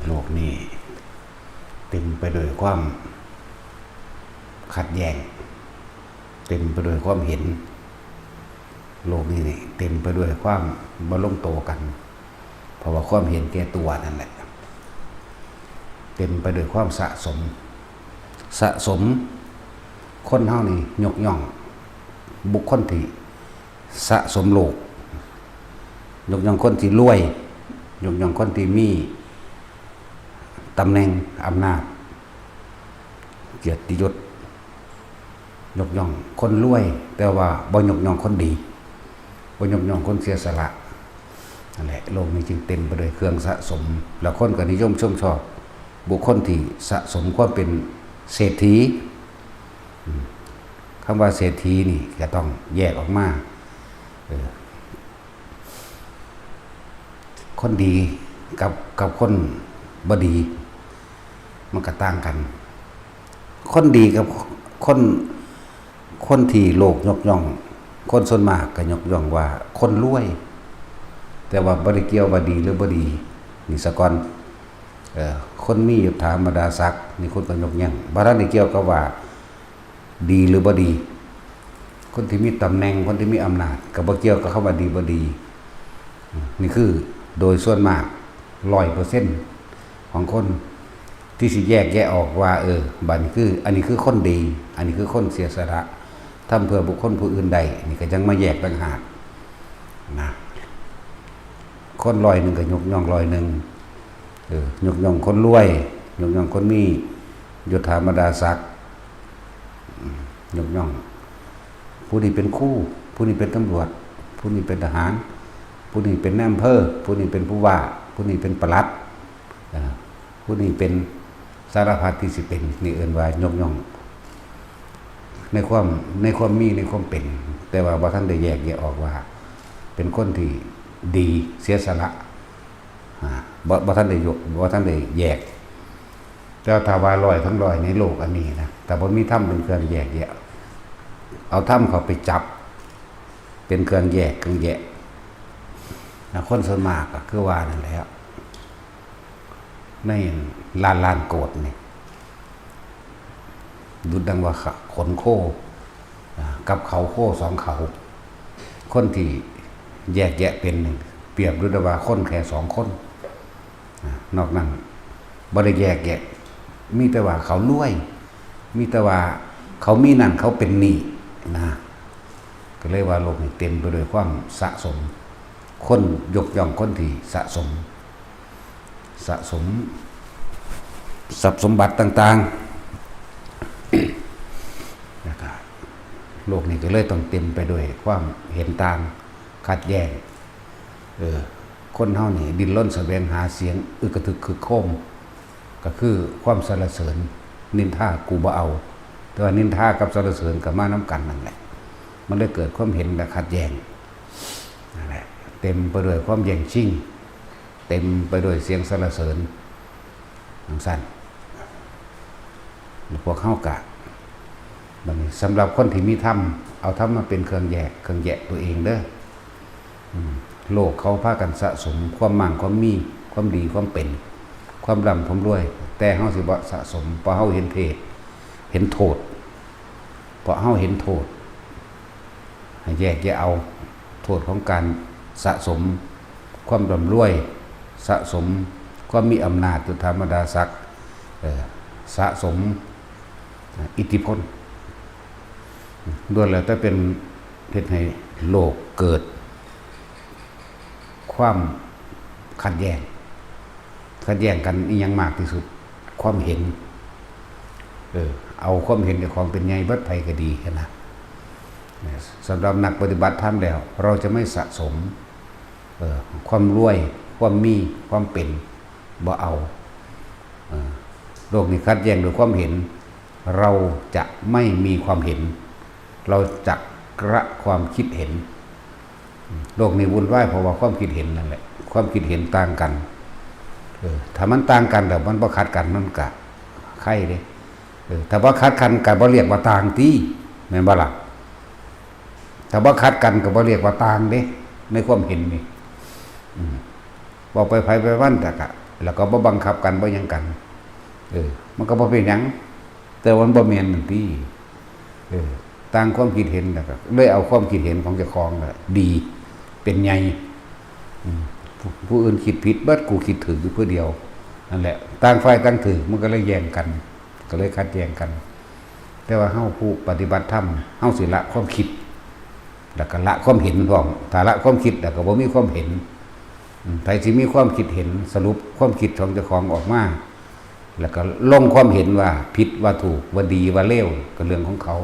ໂລກນີ້ເຕັມໄປດ້ວຍຄວາມຂັດແຍ້ງ, ເຕັມໄປດ້ວຍຄວາມເຫັນ. ໂລກນີ້ນີ້ເຕັມໄປດ້ວຍຄວາມບໍ່ລົງໂຕກັນ, ເພາະວ່າຄວາມເຫັນແກ່ຕົວນັ້ນແຫຼະ ເຕັມໄປດ້ວຍຄວາມສະສົມ, ສະສົມ. ຄົນເຮົານີ້ຍົກຍ້ອງບຸກຄົນທີ່ສະສົມໂລກ, ຍົກຍ້ອງຄົນທີ່ລວຍ, ຍົກຍ້ອງຄົນທີ່ມີຕຳແໜ່ງ, ອຳນາດ, ກຽດຕິຍົດ, ຍົກຍ້ອງຄົນລວຍ, ແຕ່ວ່າບໍ່ຍົກຍ້ອງຄົນດີ, ບໍ່ຍົກຍ້ອງຄົນເສຍສະຫຼະ. ນັ້ນແຫຼະ ໂລກນີ້ຈຶ່ງເຕັມໄປດ້ວຍເຄື່ອງສະສົມ, ແລ້ວຄົນກໍນິຍົມຊົມຊອບບຸກຄົນທີ່ສະສົມຄວາມເປັນເສດຖີ. ອືມ ຄຳວ່າເສດຖີນີ້ກໍຕ້ອງແຍກອອກມາ, ເອີ ຄົນດີກັບ ກັບຄົນບໍ່ດີ ມັນກໍຕ່າງກັນ. ຄົນດີກັບຄົນ ຄົນທີ່ໂລກຍົກຍ້ອງ, ຄົນສ່ວນມາກກໍຍົກຍ້ອງວ່າຄົນລວຍ, ແຕ່ວ່າບໍ່ໄດ້ກ່ຽວວ່າດີຫຼືບໍ່ດີນີ້ສາກ່ອນ. ເອີ ຄົນມີຍົດຖາບັນດາສັກນີ້ຄົນກໍຍົກຍ້ອງ, ບໍ່ທັນໄດ້ກ່ຽວກັບວ່າດີຫຼືບໍ່ດີ. ຄົນທີ່ມີຕຳແໜ່ງ, ຄົນທີ່ມີອຳນາດ ກໍບໍ່ກ່ຽວກັບຄຳວ່າດີບໍ່ດີ. ນີ້ຄືໂດຍສ່ວນມາກ ຮ້ອຍເປີເຊັນ ຂອງຄົນທີ່ຊິແຍກແຍະອອກວ່າ ເອີ ບັດນີ້ຄື ອັນນີ້ຄືຄົນດີ, ອັນນີ້ຄືຄົນເສຍສະຫຼະ, ທຳເພື່ອບຸກຄົນຜູ້ອື່ນໄດ້, ນີ້ກໍຍັງມາແຍກຕ່າງຫາກນະ. ຄົນຮ້ອຍໜຶ່ງກໍຍົກຍ້ອງຮ້ອຍໜຶ່ງ, ເອີ ຍົກຍ້ອງຄົນລວຍ, ຍົກຍ້ອງຄົນມີຍົດຖາບັນດາສັກ, ຍົກຍ້ອງຜູ້ນີ້ເປັນຄູ, ຜູ້ນີ້ເປັນຕຳຫຼວດ, ຜູ້ນີ້ເປັນທະຫານ, ຜູ້ນີ້ເປັນນາຍອຳເພີ, ຜູ້ນີ້ເປັນຜູ້ວ່າ, ຜູ້ນີ້ເປັນປະຫຼັດ, ເອີ ຜູ້ນີ້ເປັນສາລະພັດທີ່ຊິເປັນ, ນີ້ເອີ້ນວ່າຍົກຍ້ອງໃນຄວາມ ໃນຄວາມມີ ໃນຄວາມເປັນ, ແຕ່ວ່າບໍ່ທັນໄດ້ແຍກແຍະອອກວ່າເປັນຄົນທີ່ດີ ເສຍສະຫຼະ, ອາ ບໍ່ ບໍ່ທັນໄດ້ຍົກ ບໍ່ທັນໄດ້ແຍກ. ແຕ່ຖ້າວ່າຮ້ອຍທັງຮ້ອຍໃນໂລກອັນນີ້ນະ, ຖ້າບໍ່ມີທຳເປັນເຄື່ອງແຍກແຍະ, ເອົາທຳເຂົ້າໄປຈັບເປັນເຄື່ອງແຍກ ເຄື່ອງແຍະ, ນະ ຄົນສ່ວນມາກກໍຄືວ່ານັ້ນແຫຼະ, ໃນລ້ານລ້ານໂກດນີ້ ດຸດດັ່ງວ່າ ຂ- ຂົນໂຄ ອາ ກັບເຂົາໂຄສອງເຂົາ. ຄົນທີ່ແຍກແຍະເປັນນີ້ ປຽບດຸດດັ່ງວ່າຄົນແຄ່ສອງຄົນ, ອາ ນອກນັ້ນບໍ່ໄດ້ແຍກແຍະ, ມີແຕ່ວ່າເຂົາລວຍ, ມີແຕ່ວ່າເຂົາມີນັ້ນ ເຂົາເປັນນີ້ນະ. ກໍເລີຍວ່າໂລກນີ້ເຕັມໄປດ້ວຍຄວາມສະສົມ, ຄົນຍົກຍ້ອງຄົນທີ່ສະສົມ ສະສົມຊັບສົມບັດຕ່າງໆ, ແລ້ວກະໂລກນີ້ກໍເລີຍຕ້ອງເຕັມໄປດ້ວຍຄວາມເຫັນຕ່າງ, ຂັດແຍ້ງ. ເອີ ຄົນເຮົານີ້ດີ້ນລົນສະແຫວງຫາສຽງອຶກກະທຶກຄຶກໂຄມ, ກໍຄືຄວາມສັນລະເສີນ, ນິນທາກູບໍ່ເອົາ, ແຕ່ວ່ານິນທາກັບສັນລະເສີນກໍມານຳກັນນັ້ນແຫຼະ, ມັນເລີຍເກີດຄວາມເຫັນ ແລະ ຂັດແຍ້ງ. ນັ້ນແຫຼະ ເຕັມໄປດ້ວຍຄວາມແຍ່ງຊິງ, ເຕັມໄປດ້ວຍສຽງສັນລະເສີນຈັ່ງຊັ້ນ. ແລ້ວພວກເຮົາກະ ບັດນີ້ ສຳລັບຄົນທີ່ມີທຳ, ເອົາທຳມາເປັນເຄື່ອງແຍກ ເຄື່ອງແຍະຕົວເອງເດີ້. ອືມ ໂລກເຂົາພາກັນສະສົມຄວາມໝັ່ງຄວາມມີ, ຄວາມດີຄວາມເປັນ, ຄວາມລ່ຳຄວາມລວຍ, ແຕ່ເຮົາຊິບໍ່ສະສົມ, ເພາະເຮົາເຫັນເທດ ເຫັນໂທດ, ເພາະເຮົາເຫັນໂທດ. ໃຫ້ແຍກແຍະເອົາໂທດຂອງການສະສົມຄວາມລ່ຳລວຍ, ສະສົມຄວາມມີອຳນາດ, ຍົດຖາບັນດາສັກ, ເອີ ສະສົມອິດທິພົນ, ລ້ວນແລ້ວແຕ່ເປັນເຮັດໃຫ້ໂລກເກີດຄວາມຂັດແຍ້ງ. ຂັດແຍ້ງກັນອີ່ຫຍັງມາກທີ່ສຸດ? ຄວາມເຫັນ. ເອີ ເອົາຄວາມເຫັນເຈົ້າຂອງເປັນໃຫຍ່, ເບິດໃຜກໍດີຫັ້ນນະ. ສຳລັບນັກປະຕິບັດທຳແລ້ວ, ເຮົາຈະໄມ່ສະສົມ ເອີ ຄວາມລວຍ, ຄວາມມີ, ຄວາມເປັນ, ບໍ່ເອົາ. ເອີ ໂລກນີ້ຂັດແຍ້ງດ້ວຍຄວາມເຫັນ, ເຮົາຈະໄມ່ມີຄວາມເຫັນ. ເຮົາຈະກະຄວາມຄິດເຫັນ. ໂລກນີ້ວຸ່ນວາຍເພາະວ່າຄວາມຄິດເຫັນນັ້ນແຫຼະ, ຄວາມຄິດເຫັນຕ່າງກັນ. ເອີ ຖ້າມັນຕ່າງກັນແລ້ວມັນບໍ່ຂັດກັນ ມັນກະໄຄເດ້. ເອີ ຖ້າບໍ່ຂັດກັນກໍບໍ່ຮຽກວ່າຕ່າງຕິ, ແມ່ນບໍ່ລະ? ຖ້າບໍ່ຂັດກັນກໍບໍ່ຮຽກວ່າຕ່າງເດ້ ໃນຄວາມເຫັນນີ້. ອືມ ເວົ້າໄປໃຜໄປມັນ ແຕ່ກະ ແລ້ວກໍບໍ່ບັງຄັບກັນ ບໍ່ຫຍັງກັນ ເອີ ມັນກໍບໍ່ເປັນຫຍັງ. ແຕ່ວ່າມັນບໍ່ແມ່ນນັ້ນຕິ ເອີ ຕ່າງຄວາມຄິດເຫັນ ແລ້ວກໍເລີຍເອົາຄວາມຄິດເຫັນຂອງເຈົ້າຂອງນະດີ ເປັນໃຫຍ່ ອືມ ຜູ້ ຜູ້ອື່ນຄິດຜິດເບິດ ກູຄິດຖືກຢູ່ຜູ້ດຽວ ນັ້ນແຫຼະ ຕ່າງຝ່າຍຕ່າງຖືກ ມັນກໍເລີຍແຍ່ງກັນ ກໍເລີຍຂັດແຍ່ງກັນ. ແຕ່ວ່າເຮົາຜູ້ປະຕິບັດທຳ ເຮົາຊິລະຄວາມຄິດ ແລ້ວກໍລະຄວາມເຫັນພ້ອມ. ຖ້າລະຄວາມຄິດແລ້ວກໍບໍ່ມີຄວາມເຫັນ. ອືມ ໃຜຊິມີຄວາມຄິດເຫັນ ສະຫຼຸບຄວາມຄິດຂອງເຈົ້າຂອງອອກມາ ແລ້ວກໍລົງຄວາມເຫັນວ່າຜິດວ່າຖືກ ວ່າດີວ່າເລວ ກໍເລື່ອງຂອງເຂົາ.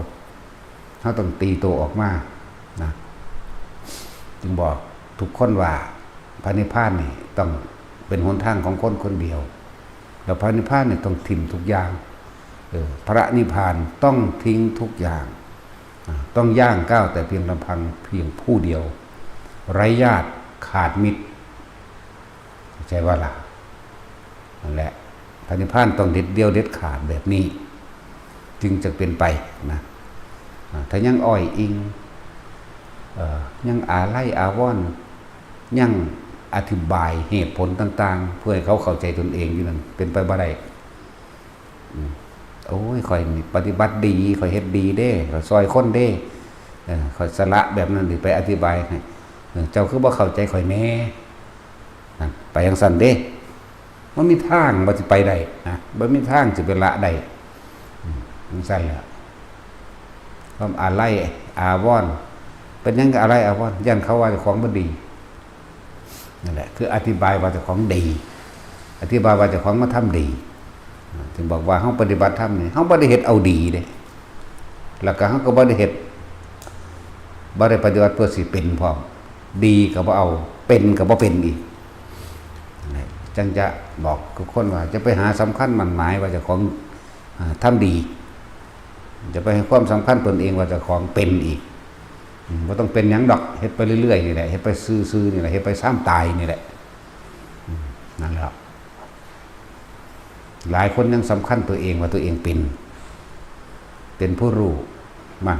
ເຮົາຕ້ອງຕີໂຕອອກມານະ. ຈຶ່ງບອກທຸກຄົນວ່າ ພະນິບພານນີ້ຕ້ອງເປັນຫົນທາງຂອງຄົນຄົນດຽວ ແລ້ວພະນິບພານນີ້ຕ້ອງຖິ້ມທຸກຢ່າງ. ເອີ ພະນິບພານຕ້ອງຖິ້ມທຸກຢ່າງ ອາ ຕ້ອງຍ່າງກ້າວແຕ່ພຽງລຳພັງພຽງຜູ້ດຽວ ໄຮ້ຍາດຂາດມິດ ເຂົ້າໃຈບໍ່ລະ? ນັ້ນແຫຼະ ພະນິບພານຕ້ອງເດັດດ່ຽວເດັດຂາດແບບນີ້ ຈຶ່ງຈະເປັນໄປນະ. ອາ ຖ້າຍັງອ້ອຍອີງ ເອີ ຍັງອາໄລອາວອນ ຍັງອະທິບາຍເຫດຜົນຕ່າງໆ ເພື່ອໃຫ້ເຂົາເຂົ້າໃຈຕົນເອງຢູ່ນັ້ນ ເປັນໄປບໍ່ໄດ້. ອືມ ໂອ້ຍ ຂ້ອຍນີ້ປະຕິບັດດີ ຂ້ອຍເຮັດດີເດ້ ຂ້ອຍຊ່ອຍຄົນເດ້ ເອີ ຂ້ອຍສະຫຼະ ແບບນັ້ນ ຊິໄປອະທິບາຍໃຫ້ ເອີ ເຈົ້າຄືບໍ່ເຂົ້າໃຈຂ້ອຍແດ່? ນັ້ນ ໄປຈັ່ງຊັ້ນເດ້ ບໍ່ມີທາງວ່າຊິໄປໄດ້ນະ ບໍ່ມີທາງຊິໄປລະໄດ້. ອືມ ຈັ່ງຊັ້ນແຫຼະ ຄວາມອາໄລອາວອນ ເປັນຫຍັງອາໄລອາວອນ? ຢ້ານເຂົາວ່າເຈົ້າຂອງບໍ່ດີ. ນັ້ນແຫຼະ ຄືອະທິບາຍວ່າເຈົ້າຂອງດີ ອະທິບາຍວ່າເຈົ້າຂອງມາທຳດີ. ເອີ ຈຶ່ງບອກວ່າເຮົາປະຕິບັດທຳນີ້ ເຮົາບໍ່ໄດ້ເຮັດເອົາດີເດ້ ແລ້ວກໍເຮົາກໍບໍ່ໄດ້ເຮັດ ບໍ່ໄດ້ປະຕິບັດເພື່ອຊິເປັນພ້ອມ ດີກໍບໍ່ເອົາ ເປັນກໍບໍ່ເປັນອີກ. ນັ້ນແຫຼະ ຈັ່ງຈະບອກທຸກຄົນວ່າ ຢ່າໄປຫາສຳຄັນໝັ້ນໝາຍວ່າເຈົ້າຂອງ ອາ ທຳດີ ຢ່າໄປໃຫ້ຄວາມສຳຄັນຕົນເອງວ່າເຈົ້າຂອງເປັນອີກ. ອືມ ບໍ່ຕ້ອງເປັນຫຍັງດອກ ເຮັດໄປເລື້ອຍໆນີ້ແຫຼະ ເຮັດໄປຊື່ໆນີ້ແຫຼະ ເຮັດໄປຊາມຕາຍນີ້ແຫຼະ. ອືມ ນັ້ນແຫຼະ ຫຼາຍຄົນຍັງສຳຄັນຕົວເອງວ່າຕົວເອງເປັນ ເປັນຜູ້ຮູ້ມັ້ງ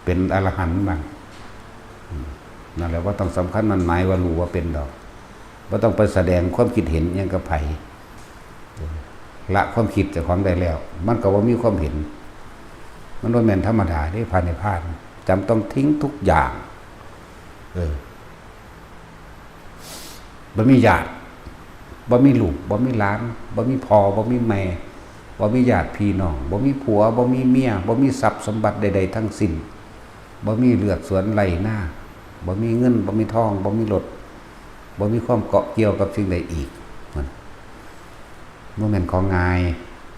ເປັນອະລະຫັນມັ້ງ. ອືມ ນັ້ນແຫຼະ ບໍ່ຕ້ອງສຳຄັນໝັ້ນໝາຍວ່າຮູ້ວ່າເປັນດອກ ບໍ່ຕ້ອງໄປສະແດງຄວາມຄິດເຫັນຫຍັງກັບໃຜ. ເອີ ລະຄວາມຄິດເຈົ້າຂອງໄດ້ແລ້ວ ມັນກໍບໍ່ມີຄວາມເຫັນ. ມັນບໍ່ແມ່ນທຳມະດາເດ້ ພະນິບພານ ຈຳຕ້ອງຖິ້ມທຸກຢ່າງ. ເອີ ບໍ່ມີຍາດ ບໍ່ມີລູກ ບໍ່ມີຫຼານ ບໍ່ມີພໍ່ ບໍ່ມີແມ່ ບໍ່ມີຍາດພີ່ນ້ອງ ບໍ່ມີຜົວ ບໍ່ມີເມຍ ບໍ່ມີຊັບສົມບັດໃດໆທັງສິ້ນ ບໍ່ມີເລືອກສວນໄຮ່ນາ ບໍ່ມີເງິນ ບໍ່ມີທອງ ບໍ່ມີລົດ ບໍ່ມີຄວາມເກາະກ່ຽວກັບສິ່ງໃດອີກ. ມັນບໍ່ແມ່ນຂອງງ່າຍ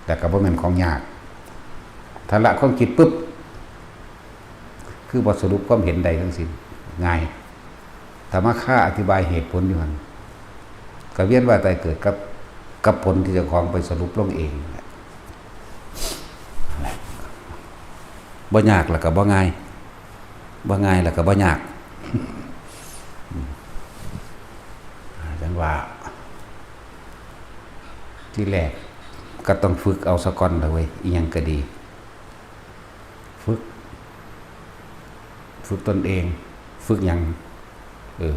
ແລະກໍບໍ່ແມ່ນຂອງຍາກ. ຖ້າລະຄວາມຄິດປຶບ ຄືບໍ່ສະຫຼຸບຄວາມເຫັນໃດທັງສິ້ນ ງ່າຍ. ຖ້າມາຄາອະທິບາຍເຫດຜົນຢູ່ຫັ້ນ ກໍວຽນວ່າຍຕາຍເກີດກັບ ກັບຜົນທີ່ເຈົ້າຂອງໄປສະຫຼຸບລົງເອງນັ້ນແຫຼະ. ບໍ່ຍາກແລ້ວກໍບໍ່ງ່າຍ ບໍ່ງ່າຍແລ້ວກໍບໍ່ຍາກ. ຈັ່ງວ່າ ທີແລກກໍຕ້ອງຝຶກເອົາສາກ່ອນລະເວີຍ ອີ່ຫຍັງກໍດີ ຝຶກ ຝຶກຕົນເອງ. ຝຶກຫຍັງ? ເອີ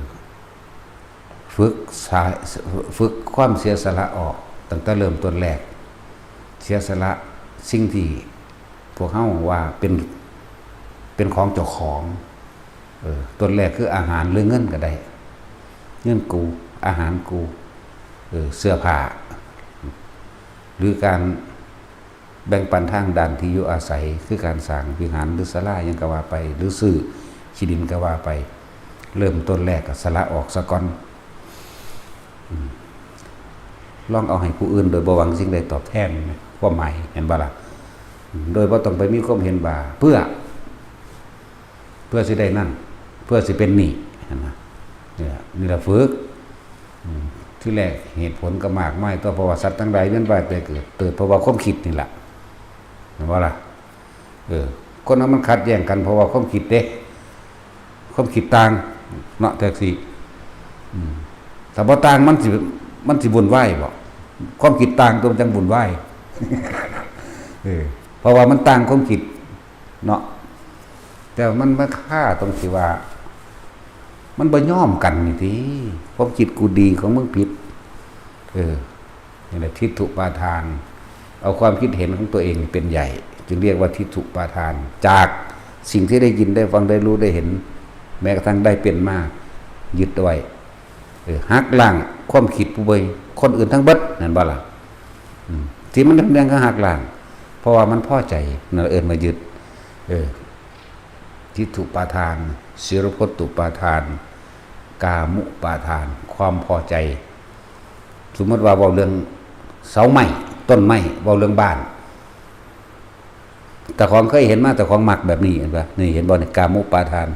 ຝຶກສາ ຝຶກຄວາມເສຍສະຫຼະອອກ ຕັ້ງແຕ່ເລີ່ມຕົ້ນແລກ ເສຍສະຫຼະສິ່ງທີ່ພວກເຮົາວ່າເປັນ ເປັນຂອງເຈົ້າຂອງ. ເອີ ຕົ້ນແລກຄືອາຫານ ຫຼື ເງິນກໍໄດ້ ເງິນກູ ອາຫານກູ ເອີ ເສື້ອຜ້າ ຫຼື ການ ແບ່ງປັນທາງດ້ານທີ່ຢູ່ອາໄສ ຄືການສ້າງວິຫານ ຫຼື ສາລາຫຍັງກໍວ່າໄປ ຫຼື ຊື້ທີ່ດິນກໍວ່າໄປ. ເລີ່ມຕົ້ນແລກກໍສະຫຼະອອກສາກ່ອນ. ອືມ ລອງເອົາໃຫ້ຜູ້ອື່ນໂດຍບໍ່ຫວັງສິ່ງໃດຕອບແທນນະ ຄວາມໝາຍແມ່ນບໍ່ລະ? ໂດຍບໍ່ຕ້ອງໄປມີຄວາມເຫັນວ່າ ເພື່ອ ເພື່ອຊິໄດ້ນັ້ນ ເພື່ອຊິເປັນນີ້ຫັ້ນນະ. ນີ້ລະ ນີ້ລະຝຶກ. ອືມ ທີແລກເຫດຜົນກໍມາກມາຍຕົວະ ເພາະວ່າສັດທັງຫຼາຍວຽນວ່າຍແຕ່ເກີດ ເກີດເພາະວ່າຄວາມຄິດນີ້ລະ ແມ່ນບໍ່ລະ? ເອີ ຄົນເຮົາມັນຂັດແຍ່ງກັນເພາະວ່າຄວາມຄິດເດ້ ຄວາມຄິດຕ່າງເນາະ ແທັກຊີ. ອືມ ຖ້າບໍ່ຕ່າງມັນຊິ ມັນຊິວຸ່ນວາຍບໍ? ຄວາມຄິດຕ່າງຕົວມັນຈັ່ງວຸ່ນວາຍ. ເອີ ເພາະວ່າມັນຕ່າງຄວາມຄິດ ເນາະ ແຕ່ວ່າມັນມາຄາຕົງທີ່ວ່າ ມັນບໍ່ຍອມກັນນີ້ຕິ ຄວາມຄິດກູດີຂອງມຶງຜິດ. ເອີ ນີ້ແຫຼະ ທິດຖຸປາທານ ເອົາຄວາມຄິດເຫັນຂອງຕົວເອງເປັນໃຫຍ່ ຈຶ່ງຮຽກວ່າທິດຕຸປາທານ ຈາກສິ່ງທີ່ໄດ້ຍິນໄດ້ຟັງໄດ້ຮູ້ໄດ້ເຫັນ ແມ້ກະທັ່ງໄດ້ເປັນມາ ຍຶດເອົາໄວ້ ເອີ ຫັກລ້າງຄວາມຄິດຜູ້ອື່ນ ຄົນອື່ນທັງເບິດ ແມ່ນບໍ່ລະ? ອືມ ທີ່ມັນເລື່ອງການຫັກລ້າງ ເພາະວ່າມັນພໍໃຈ ນັ້ນເອີ້ນວ່າຍຶດ ເອີ ທິດຖຸປາທານ ສິລະພັດຖຸປາທານ ກາມຸປາທານ ຄວາມພໍໃຈ. ສົມມຸດວ່າເວົ້າເລື່ອງເສົາໄມ້ ຕົ້ນໄມ້ ເວົ້າເລື່ອງບ້ານ ເຈົ້າຂອງເຄີຍເຫັນມາ ເຈົ້າຂອງມັກແບບນີ້ ເຫັນບໍ່? ນີ້ເຫັນບໍ່ນີ້? ກາມຸປາທານ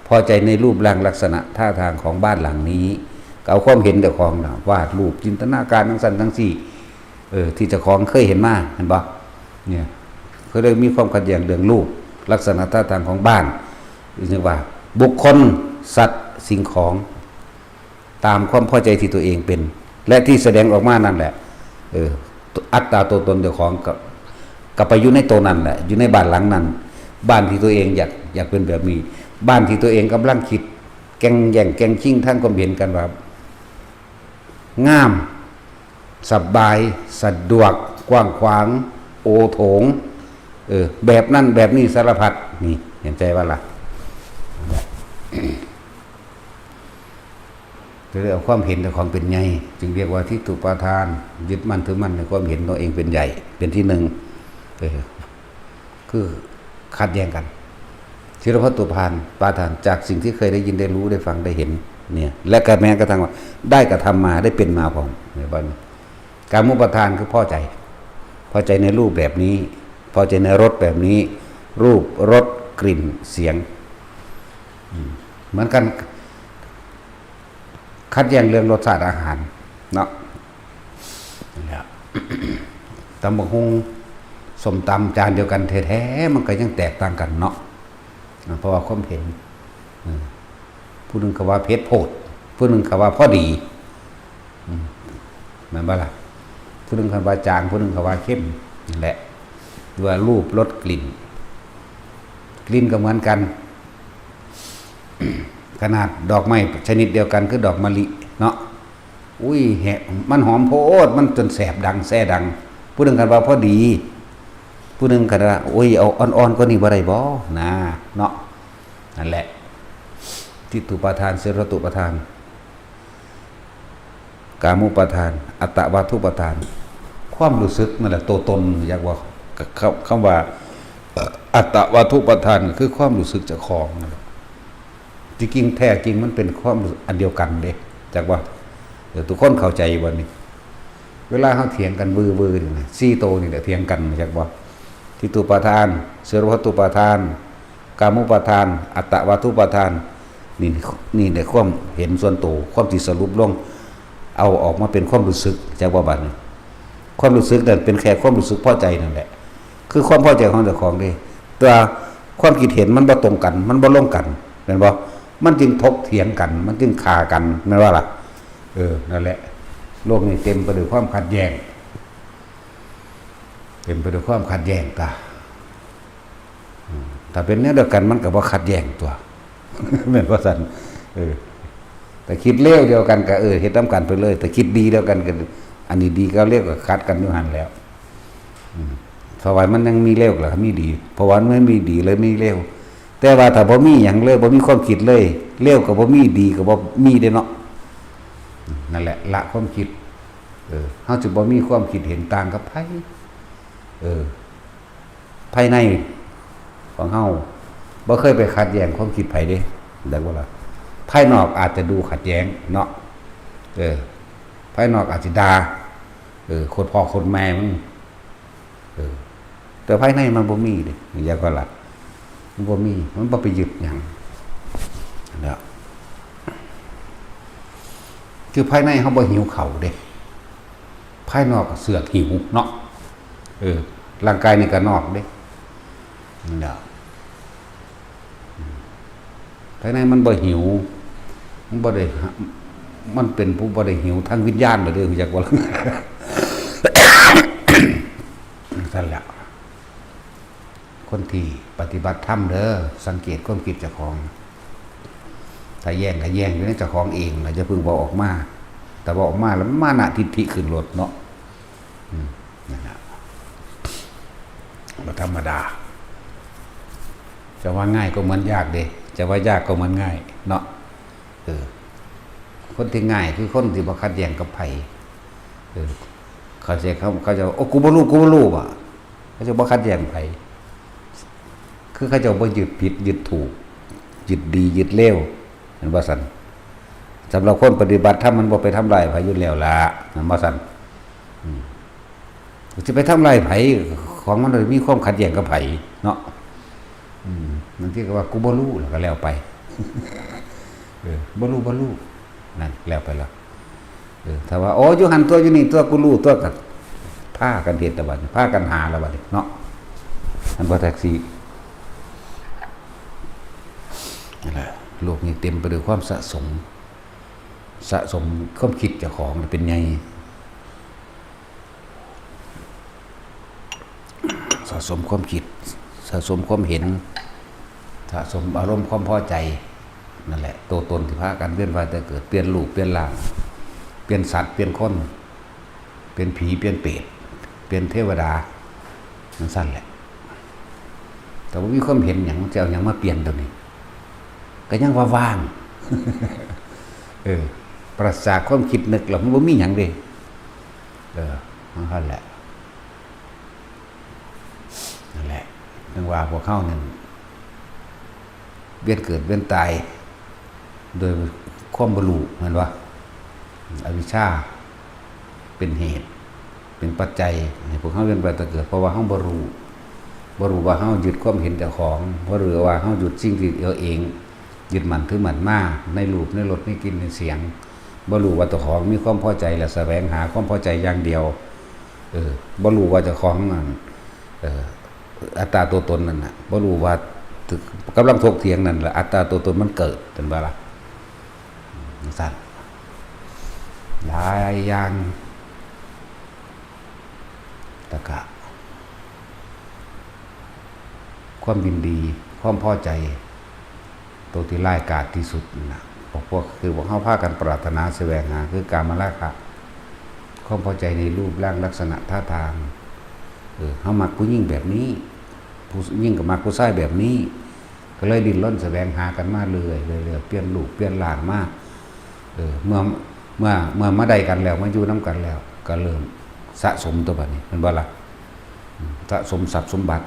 ພໍໃຈໃນຮູບຮ່າງລັກສະນະທ່າທາງຂອງບ້ານຫຼັງນີ້ ກໍເອົາຄວາມເຫັນເຈົ້າຂອງນະ ວາດຮູບ ຈິນຕະນາການຈັ່ງຊັ້ນຈັ່ງຊີ້ ເອີ ທີ່ເຈົ້າຂອງເຄີຍເຫັນມາ ເຫັນບໍ່? ເນຍ ເຂົາເລີຍມີຄວາມຂັດແຍ່ງເລື່ອງຮູບ ລັກສະນະທ່າທາງຂອງບ້ານ ຫຼືວ່າບຸກຄົນ ສັດ ສິ່ງຂອງ ຕາມຄວາມພໍໃຈທີ່ຕົວເອງເປັນ ແລະ ທີ່ສະແດງອອກມານັ້ນແຫຼະ ເອີ ອັດຕາຕົວຕົນເຈົ້າຂອງກໍ ກໍໄປຢູ່ໃນໂຕນັ້ນແຫຼະ ຢູ່ໃນບ້ານຫຼັງນັ້ນ ບ້ານທີ່ຕົວເອງຢາກ ຢາກເປັນແບບນີ້ ບ້ານທີ່ຕົວເອງກຳລັງຄິດແກ່ງແຍ່ງແກ່ງຊິງທາງຄວາມເຫັນກັນວ່າ ງາມ ສະບາຍ ສະດວກ ກວ້າງຂວາງ ໂອໂຖງ ເອີ ແບບນັ້ນແບບນີ້ສາລະພັດ ນີ້ ເຫັນໃຈວ່າລະ? ກໍເລີຍເອົາຄວາມເຫັນເຈົ້າຂອງເປັນໃຫຍ່ ຈຶ່ງຮຽກວ່າທິດຕຸປາທານ ຍຶດໝັ້ນຖືໝັ້ນໃນຄວາມເຫັນຕົວເອງເປັນໃຫຍ່ ເປັນທີໜຶ່ງ ເອີ ຄືຂັດແຍ່ງກັນ ສິລະພັດຕຸປາທານ ປາທານ ຈາກສິ່ງທີ່ເຄີຍໄດ້ຍິນໄດ້ຮູ້ໄດ້ຟັງໄດ້ເຫັນ ເນຍ ແລະ ກໍແມ້ກະທັ່ງວ່າໄດ້ກະທຳມາ ໄດ້ເປັນມາພ້ອມ ເຫັນບໍ່? ກາມຸປາທານຄືພໍໃຈ ພໍໃຈໃນຮູບແບບນີ້ ພໍໃຈໃນລົດແບບນີ້ ຮູບ ລົດ ກິ່ນ ສຽງ ອືມ ເໝືອນກັນ ຂັດແຍ່ງເລື່ອງລົດຊາດອາຫານເນາະ ນັ້ນແຫຼະ ຕຳບັກຫຸ່ງ ສົ້ມຕຳຈານດຽວກັນແທ້ໆ ມັນກໍຍັງແຕກຕ່າງກັນເນາະ ເພາະວ່າຄວາມເຫັນ ເອີ ຜູ້ໜຶ່ງກໍວ່າເຜັດໂພດ ຜູ້ໜຶ່ງກໍວ່າພໍດີ ອືມ ແມ່ນບໍ່ລະ? ຜູ້ໜຶ່ງກໍວ່າຈາງ ຜູ້ໜຶ່ງກໍວ່າເຄັມ ນັ້ນແຫຼະ ຫຼືວ່າຮູບ ລົດ ກິ່ນ ກິ່ນກໍເໝືອນກັນ ຂະໜາດດອກໄມ້ຊະນິດດຽວກັນຄືດອກມະລິເນາະ ອຸ້ຍ ແຮະ ມັນຫອມໂພດ ມັນຈົນແສບດັງແຊດັງ ຜູ້ໜຶ່ງຄັນວ່າພໍດີ ຜູ້ໜຶ່ງຄັນວ່າ ໂອ້ຍ ເອົາອ່ອນໆກວ່ານີ້ບໍ່ໄດ້ບໍ່ ນາ ເນາະ ນັ້ນແຫຼະ ທິດຕຸປາທານ ສິລະພັດຕຸປາທານ ກາມຸປາທານ ອັດຕະວັດຖຸປາທານ ຄວາມຮູ້ສຶກນັ້ນແຫຼະ ໂຕຕົນ ຢາກວ່າ ຄຳ ຄຳວ່າ ອັດຕະວັດຖຸປາທານ ກໍຄືຄວາມຮູ້ສຶກເຈົ້າຂອງນັ້ນແຫຼະ ທີ່ຈິງແທ້ຈິງມັນເປັນຄວາມອັນດຽວກັນເດ້ ຈັກວ່າ ເອີ ທຸກຄົນເຂົ້າໃຈບໍ່ນີ້? ເວລາເຮົາຖຽງກັນວືໆນີ້ນະ ສີ່ໂຕນີ້ແຫຼະຖຽງກັນ ຈັກບໍ່? ທິດຕຸປາທານ ສິລະພັດຕຸປາທານ ກາມຸປາທານ ອັດຕະວັດຖຸປາທານ ນີ້ ນີ້ແຫຼະຄວາມເຫັນສ່ວນໂຕ ຄວາມທີ່ສະຫຼຸບລົງ ເອົາອອກມາເປັນຄວາມຮູ້ສຶກ ຈັກບໍ່ບາດນີ້? ຄວາມຮູ້ສຶກນັ້ນເປັນແຄ່ຄວາມຮູ້ສຶກພໍໃຈນັ້ນແຫຼະ ຄືຄວາມພໍໃຈຂອງເຈົ້າຂອງເດ້ ແຕ່ວ່າຄວາມຄິດເຫັນມັນບໍ່ຕົງກັນ ມັນບໍ່ລົງກັນ ແມ່ນບໍ່? ມັນຈຶ່ງຖົກຖຽງກັນ ມັນຈຶ່ງຂ້າກັນ ແມ່ນບໍ່ລະ? ເອີ ນັ້ນແຫຼະ ໂລກນີ້ເຕັມໄປດ້ວຍຄວາມຂັດແຍ່ງ ເຕັມໄປດ້ວຍຄວາມຂັດແຍ່ງຕາ ອືມ ຖ້າເປັນແນວດຽວກັນມັນກໍບໍ່ຂັດແຍ່ງຕົວະ ແມ່ນບໍ່ຊັ້ນ? ເອີ ຖ້າຄິດເລວດຽວກັນກໍ ເອີ ເຮັດນຳກັນໄປເລີຍ ຖ້າຄິດດີດຽວກັນກໍ ອັນນີ້ດີກັບເລວກໍຂັດກັນຢູ່ຫັ້ນແຫຼ້ວ ອືມ ເພາະວ່າມັນຍັງມີເລວ ແລ້ວກໍມີດີ ເພາະວ່າມັນມີດີ ແລ້ວມີເລວ ແຕ່ວ່າຖ້າບໍ່ມີຫຍັງເລີຍ ບໍ່ມີຄວາມຄິດເລີຍ ເລວກໍບໍ່ມີ ດີກໍບໍ່ມີເດ້ເນາະ ອືມ ນັ້ນແຫຼະ ລະຄວາມຄິດ ເອີ ເຮົາຈະບໍ່ມີຄວາມຄິດເຫັນຕ່າງກັບໃຜ ເອີ ພາຍໃນຂອງເຮົາບໍ່ເຄີຍໄປຂັດແຍ່ງຄວາມຄິດໃຜເດ້ ໄດ້ບໍ່ລະ? ພາຍນອກອາດຈະດູຂັດແຍ່ງເນາະ ເອີ ພາຍນອກອາດຊິດ່າ ເອີ ໂຄດພໍ່ໂຄດແມ່ມຶງ ເອີ ແຕ່ພາຍໃນມັນບໍ່ມີເດ້ ຢາກວ່າລະ ມັນບໍ່ມີ ມັນບໍ່ໄປຍຶດຫຍັງ ແລ້ວ ຄືພາຍໃນເຮົາບໍ່ຫິວເຂົ້າເດ້ ພາຍນອກກໍເສືອກຫິວເນາະ ເອີ ຮ່າງກາຍນີ້ກໍນອກເດ້ ນັ້ນແຫຼະ ພາຍໃນມັນບໍ່ຫິວ ມັນບໍ່ໄດ້ ມັນເປັນຜູ້ບໍ່ໄດ້ຫິວທາງວິນຍານເລີຍເດ້ ຮູ້ຈັກບໍ່ລະ? ຊັ້ນແຫຼະ ຄົນທີ່ປະຕິບັດທຳເດີ ສັງເກດຄວາມຄິດເຈົ້າຂອງ ຖ້າແຍ່ງກໍແຍ່ງຢູ່ໃນເຈົ້າຂອງເອງ ຢ່າເພິ່ງເວົ້າອອກມາ ຖ້າເວົ້າອອກມາແລ້ວມານະທິດຖິຂຶ້ນໂລດເນາະ ອືມ ນັ້ນລະ ບໍ່ທຳມະດາ. ຈະວ່າງ່າຍກໍເໝືອນຍາກເດ້ ຈະວ່າຍາກກໍເໝືອນງ່າຍເນາະ. ເອີ ຄົນທີ່ງ່າຍຄືຄົນທີ່ບໍ່ຂັດແຍ່ງກັບໃຜ. ເອີ ເຂົາເຈົ້າ ເຂົາເຈົ້າ ໂອ້ ກູບໍ່ຮູ້ ກູບໍ່ຮູ້ ວ່າ ເຂົາເຈົ້າບໍ່ຂັດແຍ່ງໃຜ ຄືເຂົາເຈົ້າບໍ່ຍຶດຜິດຍຶດຖືກ ຍຶດດີຍຶດເລວ ແມ່ນບໍ່ຊັ້ນ? ສຳລັບຄົນປະຕິບັດທຳ ມັນບໍ່ໄປທຳລາຍໃຜຢູ່ແລ້ວລະ ແມ່ນບໍ່ຊັ້ນ? ອືມ ຊິໄປທຳລາຍໃຜ ຂອງມັນບໍ່ໄດ້ມີຄວາມຂັດແຍ່ງກັບໃຜເນາະ. ອືມ ບາງທີກໍວ່າ ກູບໍ່ຮູ້ ແລ້ວກໍແລ້ວໄປ. ເອີ ບໍ່ຮູ້ ບໍ່ຮູ້ ນັ້ນ ແລ້ວໄປລະ. ເອີ ຖ້າວ່າ ໂອ້ ຢູ່ຫັ້ນຕົວະ ຢູ່ນີ້ຕົວະ ກູຮູ້ຕົວະ ກໍພາກັນເຮັດລະບັດນີ້ ພາກັນຫາລະບັດນີ້ເນາະ. ມັນບໍ່ແທັກຊີ ນັ້ນແຫຼະ ໂລກນີ້ເຕັມໄປດ້ວຍຄວາມສະສົມ ສະສົມຄວາມຄິດເຈົ້າຂອງເປັນໃຫຍ່. ສະສົມຄວາມຄິດ ສະສົມຄວາມເຫັນ ສະສົມອາລົມຄວາມພໍໃຈ ນັ້ນແຫຼະ ໂຕຕົນທີ່ພາກັນວຽນວ່າຍແຕ່ເກີດ ປ່ຽນຮູບປ່ຽນຮ່າງ ປ່ຽນສັດປ່ຽນຄົນ ປ່ຽນຜີປ່ຽນເປດ ປ່ຽນເທວະດາ ຈັ່ງຊັ້ນແຫຼະ. ແຕ່ບໍ່ມີຄວາມເຫັນຫຍັງ ຈະເອົາຫຍັງມາປ່ຽນໂຕນີ້? ກໍຍັງວ່າວ່າງ ເອີ ປາສາດຄວາມຄິດນຶກແລ້ວ ມັນບໍ່ມີຫຍັງເດ້. ເອີ ມັນຫັ້ນແຫຼະ ນັ້ນແຫຼະ ຈັ່ງວ່າພວກເຮົານັ້ນ ວຽນເກີດວຽນຕາຍ ໂດຍຄວາມບໍ່ຮູ້ ແມ່ນບໍ່? ອະວິຊຊາເປັນເຫດ ເປັນປັດໄຈໃຫ້ພວກເຮົາວຽນວ່າຍຕາຍເກີດ ເພາະວ່າເຮົາບໍ່ຮູ້ ບໍ່ຮູ້ວ່າເຮົາຍຶດຄວາມເຫັນເຈົ້າຂອງ ບໍ່ຮູ້ວ່າເຮົາຍຶດສິ່ງທີ່ເຮົາເອງ ຍຶດໝັ້ນຖືໝັ້ນມາໃນຮູບ ໃນລົດ ໃນກິ່ນ ໃນສຽງ. ບໍ່ຮູ້ວ່າເຈົ້າຂອງມີຄວາມພໍໃຈ ແລະ ສະແຫວງຫາຄວາມພໍໃຈຢ່າງດຽວ. ເອີ ບໍ່ຮູ້ວ່າເຈົ້າຂອງນັ້ນ ເອີ ອັດຕາຕົວຕົນນັ້ນນະ ບໍ່ຮູ້ວ່າ ກຳລັງຖົກຖຽງນັ້ນລະ ອັດຕາຕົວຕົນມັນເກີດ ເຫັນບໍ່ລະ? ອືມ ຈັ່ງຊັ້ນ ຫຼາຍຢ່າງ ແລ້ວກະ ຄວາມຍິນດີ ຄວາມພໍໃຈ ໂຕທີ່ຮ້າຍກາດທີ່ສຸດນັ້ນນະ ພວກ ພວກ ຄືພວກເຮົາພາກັນປາດຖະໜາສະແຫວງຫາ ຄືກາມະລາຄະ ຄວາມພໍໃຈໃນຮູບຮ່າງລັກສະນະທ່າທາງ. ເອີ ເຮົາມັກຜູ້ຍິງແບບນີ້ ຜູ້ຍິງກໍມັກຜູ້ຊາຍແບບນີ້ ກໍເລີຍດີ້ນລົນສະແຫວງຫາກັນມາເລື້ອຍໆ ເລື້ອຍໆ ປ່ຽນຮູບປ່ຽນຮ່າງມາ. ເອີ ເມື່ອ ເມື່ອ ເມື່ອມາໄດ້ກັນແລ້ວ ມາຢູ່ນຳກັນແລ້ວ ກໍເລີ່ມສະສົມຕົວະບາດນີ້ ແມ່ນບໍ່ລະ? ອືມ ສະສົມຊັບສົມບັດ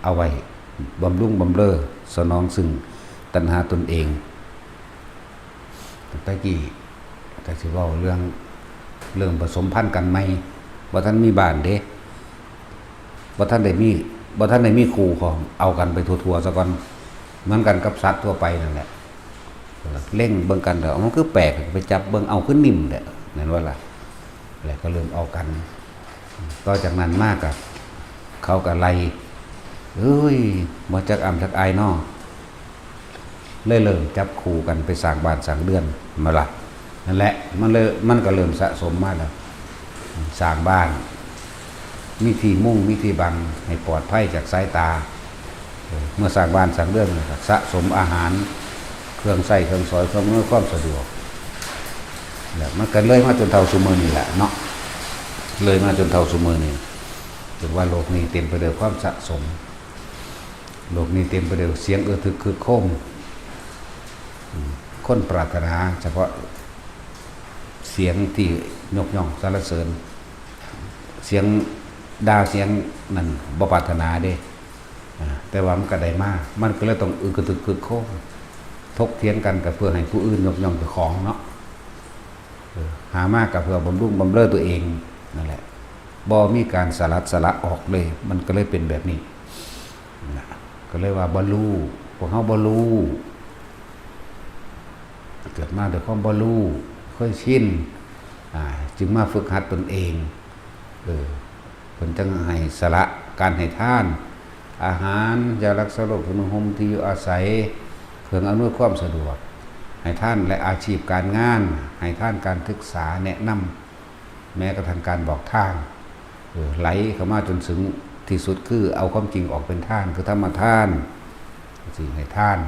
ເອົາໄວ້ບຳລຸງບຳເລີສະໜອງຊຶ່ງຕັນຫາຕົນເອງ. ແຕ່ກີ້ກໍຊິເວົ້າເລື່ອງ ເລີ່ມປະສົມພັນກັນໃໝ່ ບໍ່ທັນມີບ້ານເດ້ ບໍ່ທັນໄດ້ມີ ບໍ່ທັນໄດ້ມີຄູ່ຄອງ ເອົາກັນໄປທົ່ວໆ ຊະກ່ອນ ເໝືອນກັນກັບສັດທົ່ວໄປນັ້ນແຫຼະ. ເລັງເບິ່ງກັນແລ້ວ ມັນຄືແປກ ໄປຈັບເບິ່ງ ເອົ້າ ຄືນິ້ມແທ້ ແມ່ນບໍ່ລະ? ແລ້ວກໍເລີ່ມເອົາກັນ ຕໍ່ຈາກນັ້ນມາກໍ ເຂົາກໍໄລ່ ເອີຍ ບໍ່ຈັກອ້ຳຈັກອາຍນໍ ເລີຍເລີ່ມຈັບຄູ່ກັນໄປສ້າງບ້ານສ້າງເຮືອນ ແມ່ນບໍ່ລະ? ນັ້ນແຫຼະ ມັນເລີຍ ມັນກໍເລີ່ມສະສົມມາແລ້ວ ສ້າງບ້ານ ມີທີ່ມຸງ ມີທີ່ບັງ ໃຫ້ປອດໄພຈາກສາຍຕາ. ເອີ ເມື່ອສ້າງບ້ານສ້າງເຮືອນ ແລ້ວກໍສະສົມອາຫານ ເຄື່ອງໃຊ້ເຄື່ອງສອຍ ເຄື່ອງອຳນວຍຄວາມສະດວກ ແລ້ວມັນກໍເລີຍມາຈົນເທົ່າຊຸມື້ນີ້ແຫຼະເນາະ ເລີຍມາຈົນເທົ່າຊຸມື້ນີ້ ຖືວ່າໂລກນີ້ເຕັມໄປດ້ວຍຄວາມສະສົມ ໂລກນີ້ເຕັມໄປດ້ວຍສຽງເອື້ອທຶກຄຶກໂຄມ ອືມ ຄົນປາດຖະໜາສະເພາະສຽງທີ່ຍົກຍ້ອງສັນລະເສີນ ສຽງດ່າສຽງນັ້ນບໍ່ປາດຖະໜາເດ້. ອາ ແຕ່ວ່າມັນກໍໄດ້ມາ ມັນກໍເລີຍຕ້ອງອຶກກະທຶກຄຶກໂຄມ ຖົກຖຽງກັນກໍເພື່ອໃຫ້ຜູ້ອື່ນຍົກຍ້ອງເຈົ້າຂອງເນາະ ເອີ ຫາມາກໍເພື່ອບຳລຸງບຳເລີຕົວເອງນັ້ນແຫຼະ ບໍ່ມີການສະຫຼັດສະຫຼະອອກເລີຍ ມັນກໍເລີຍເປັນແບບນີ້ນະ ກໍເລີຍວ່າບໍ່ຮູ້ ພວກເຮົາບໍ່ຮູ້ ເກີດມາດ້ວຍຄວາມບໍ່ຮູ້ ເຄີຍຊິນ ອາ ຈຶ່ງມາຝຶກຫັດຕົນເອງ ເອີ ເພິ່ນຈຶ່ງໃຫ້ສະຫຼະການໃຫ້ທານ ອາຫານ ຢາລັກສະໂລກ ເຄື່ອງນຸ່ງຫົ່ມ ທີ່ຢູ່ອາໄສ ເຄື່ອງອຳນວຍຄວາມສະດວກ ໃຫ້ທານ ແລະ ອາຊີບການງານ ໃຫ້ທານການສຶກສາ ແນະນຳ ແມ້ກະທັ້ງການບອກທາງ ເອີ ໄຫຼເຂົ້າມາຈົນເຖິງທີ່ສຸດ ຄືເອົາຄວາມຈິງອອກເປັນທານ ຄືທຳມະທານ ຊິໃຫ້ທານ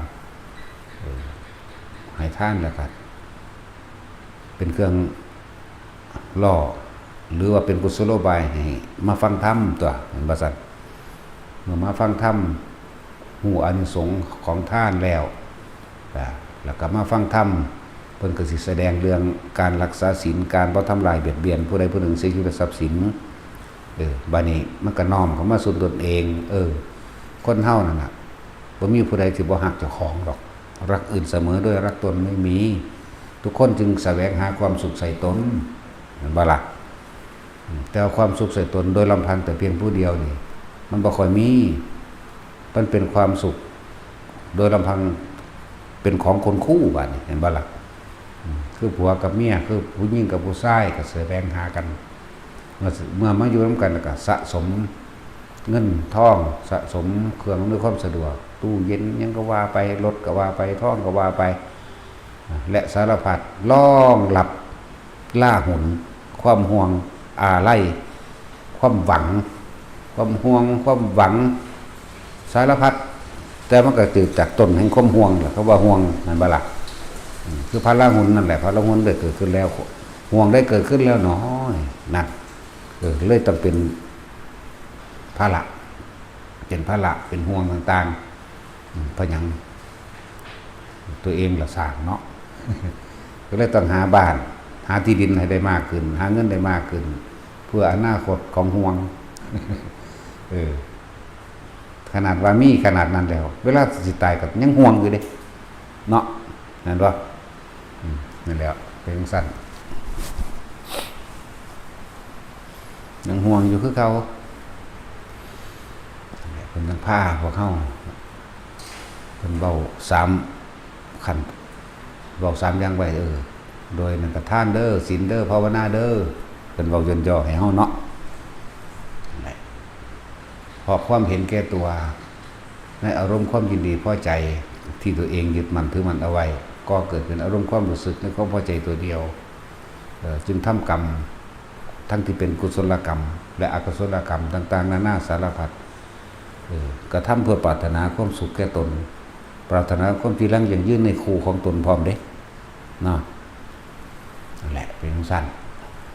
ເອີ ໃຫ້ທານແລ້ວກໍເປັນເຄື່ອງ ຫຼໍ່ ຫຼືວ່າເປັນກຸສົໂລບາຍໃຫ້ມາຟັງທຳຕົວະ ແມ່ນບໍ່ຊັ້ນ? ເມື່ອມາຟັງທຳ ຮູ້ອານິສົງຂອງທານແລ້ວ ແລ້ວກໍມາຟັງທຳ ເພິ່ນກໍຊິສະແດງເລື່ອງການລັກສາສິນ ການບໍ່ທຳລາຍບຽດບຽນຜູ້ໃດຜູ້ໜຶ່ງ ເສຍຊີວິດ ແລະ ຊັບສິນ. ເອີ ບາດນີ້ມັນກໍນ້ອມເຂົ້າມາສູ່ຕົນເອງ ເອີ ຄົນເຮົານັ້ນນະ ບໍ່ມີຜູ້ໃດທີ່ບໍ່ຮັກເຈົ້າຂອງດອກ. รักอื่นเสมอด้วยรักตนไม่มี ທຸກຄົນຈຶ່ງສະແຫວງຫາຄວາມສຸກໃສ່ຕົນ ແມ່ນບໍ່ລະ? ອືມ ແຕ່ວ່າຄວາມສຸກໃສ່ຕົນໂດຍລຳພັງແຕ່ພຽງຜູ້ດຽວນີ້ ມັນບໍ່ຄ່ອຍມີ. ມັນເປັນຄວາມສຸກໂດຍລຳພັງ ເປັນຂອງຄົນຄູ່ບາດນີ້ ແມ່ນບໍ່ລະ? ອືມ ຄືຜົວກັບເມຍ ຄືຜູ້ຍິງກັບຜູ້ຊາຍ ກໍສະແຫວງຫາກັນ ເມື່ອ ເມື່ອມາຢູ່ນຳກັນ ແລ້ວກໍສະສົມເງິນທອງ ສະສົມເຄື່ອງອຳນວຍຄວາມສະດວກ ຕູ້ເຢັນຫຍັງກໍວ່າໄປ ລົດກໍວ່າໄປ ທອງກໍວ່າໄປ ແລະ ສາລະພັດ ລອງຮັບລາຫຸນ ຄວາມຫ່ວງອາໄລ ຄວາມຫວັງ ຄວາມຫ່ວງ ຄວາມຫວັງ ສາລະພັດ ແຕ່ມັນກໍເກີດຈາກຕົ້ນແຫ່ງຄວາມຫ່ວງແຫຼະ ເຂົາວ່າຫ່ວງ ແມ່ນບໍ່ລະ? ອືມ ຄືພະລາຫຸນນັ້ນແຫຼະ ພະລາຫຸນໄດ້ເກີດຂຶ້ນແລ້ວ ຫ່ວງໄດ້ເກີດຂຶ້ນແລ້ວໜໍ ນັ້ນ ເອີ ເລີຍຕ້ອງເປັນພາລະ ເປັນພາລະ ເປັນຫ່ວງຕ່າງໆ ອືມ ເພາະຫຍັງ? ຕົວເອງລະສ້າງເນາະ ກໍເລີຍຕ້ອງຫາບ້ານ ຫາທີ່ດິນໃຫ້ໄດ້ມາກຂຶ້ນ ຫາເງິນໄດ້ມາກຂຶ້ນ ເພື່ອອະນາຄົດຂອງຫ່ວງ ເອີ ຂະໜາດວ່າມີຂະໜາດນັ້ນແລ້ວ ເວລາຊິຕາຍກໍຍັງຫ່ວງຢູ່ເດ້ເນາະ ແມ່ນບໍ່? ອືມ ນັ້ນແຫຼະ ເປັນຈັ່ງຊັ້ນ ຍັງຫ່ວງຢູ່ຄືເກົ່າ. ເພິ່ນຍັງພາພວກເຮົາ ເພິ່ນເວົ້າສາມຂັ້ນ ເວົ້າສາມຢ່າງໄວ້ ເອີ ໂດຍນັ້ນກໍທານເດີ ສິນເດີ ພາວະນາເດີ ເພິ່ນເວົ້າຢ່ອນຍໍໃຫ້ເຮົາເນາະ ນັ້ນແຫຼະ ເພາະຄວາມເຫັນແກ່ຕົວ ໃນອາລົມຄວາມຍິນດີພໍໃຈທີ່ຕົວເອງຍຶດໝັ້ນຖືໝັ້ນເອົາໄວ້ ກໍເກີດເປັນອາລົມຄວາມຮູ້ສຶກໃນຄວາມພໍໃຈຕົວດຽວ ເອີ ຈຶ່ງທຳກຳ ທັງທີ່ເປັນກຸສົນລະກຳ ແລະ ອະກຸສົນລະກຳຕ່າງໆນານາສາລະພັດ ເອີ ກະທຳເພື່ອປາດຖະໜາຄວາມສຸກແກ່ຕົນ ປາດຖະໜາຄວາມຈີລັງຢັ້ງຢືນໃນຄູ່ຂອງຕົນພ້ອມເດ້ ເນາະ ນັ້ນແຫຼະ ເປັນຈັ່ງຊັ້ນ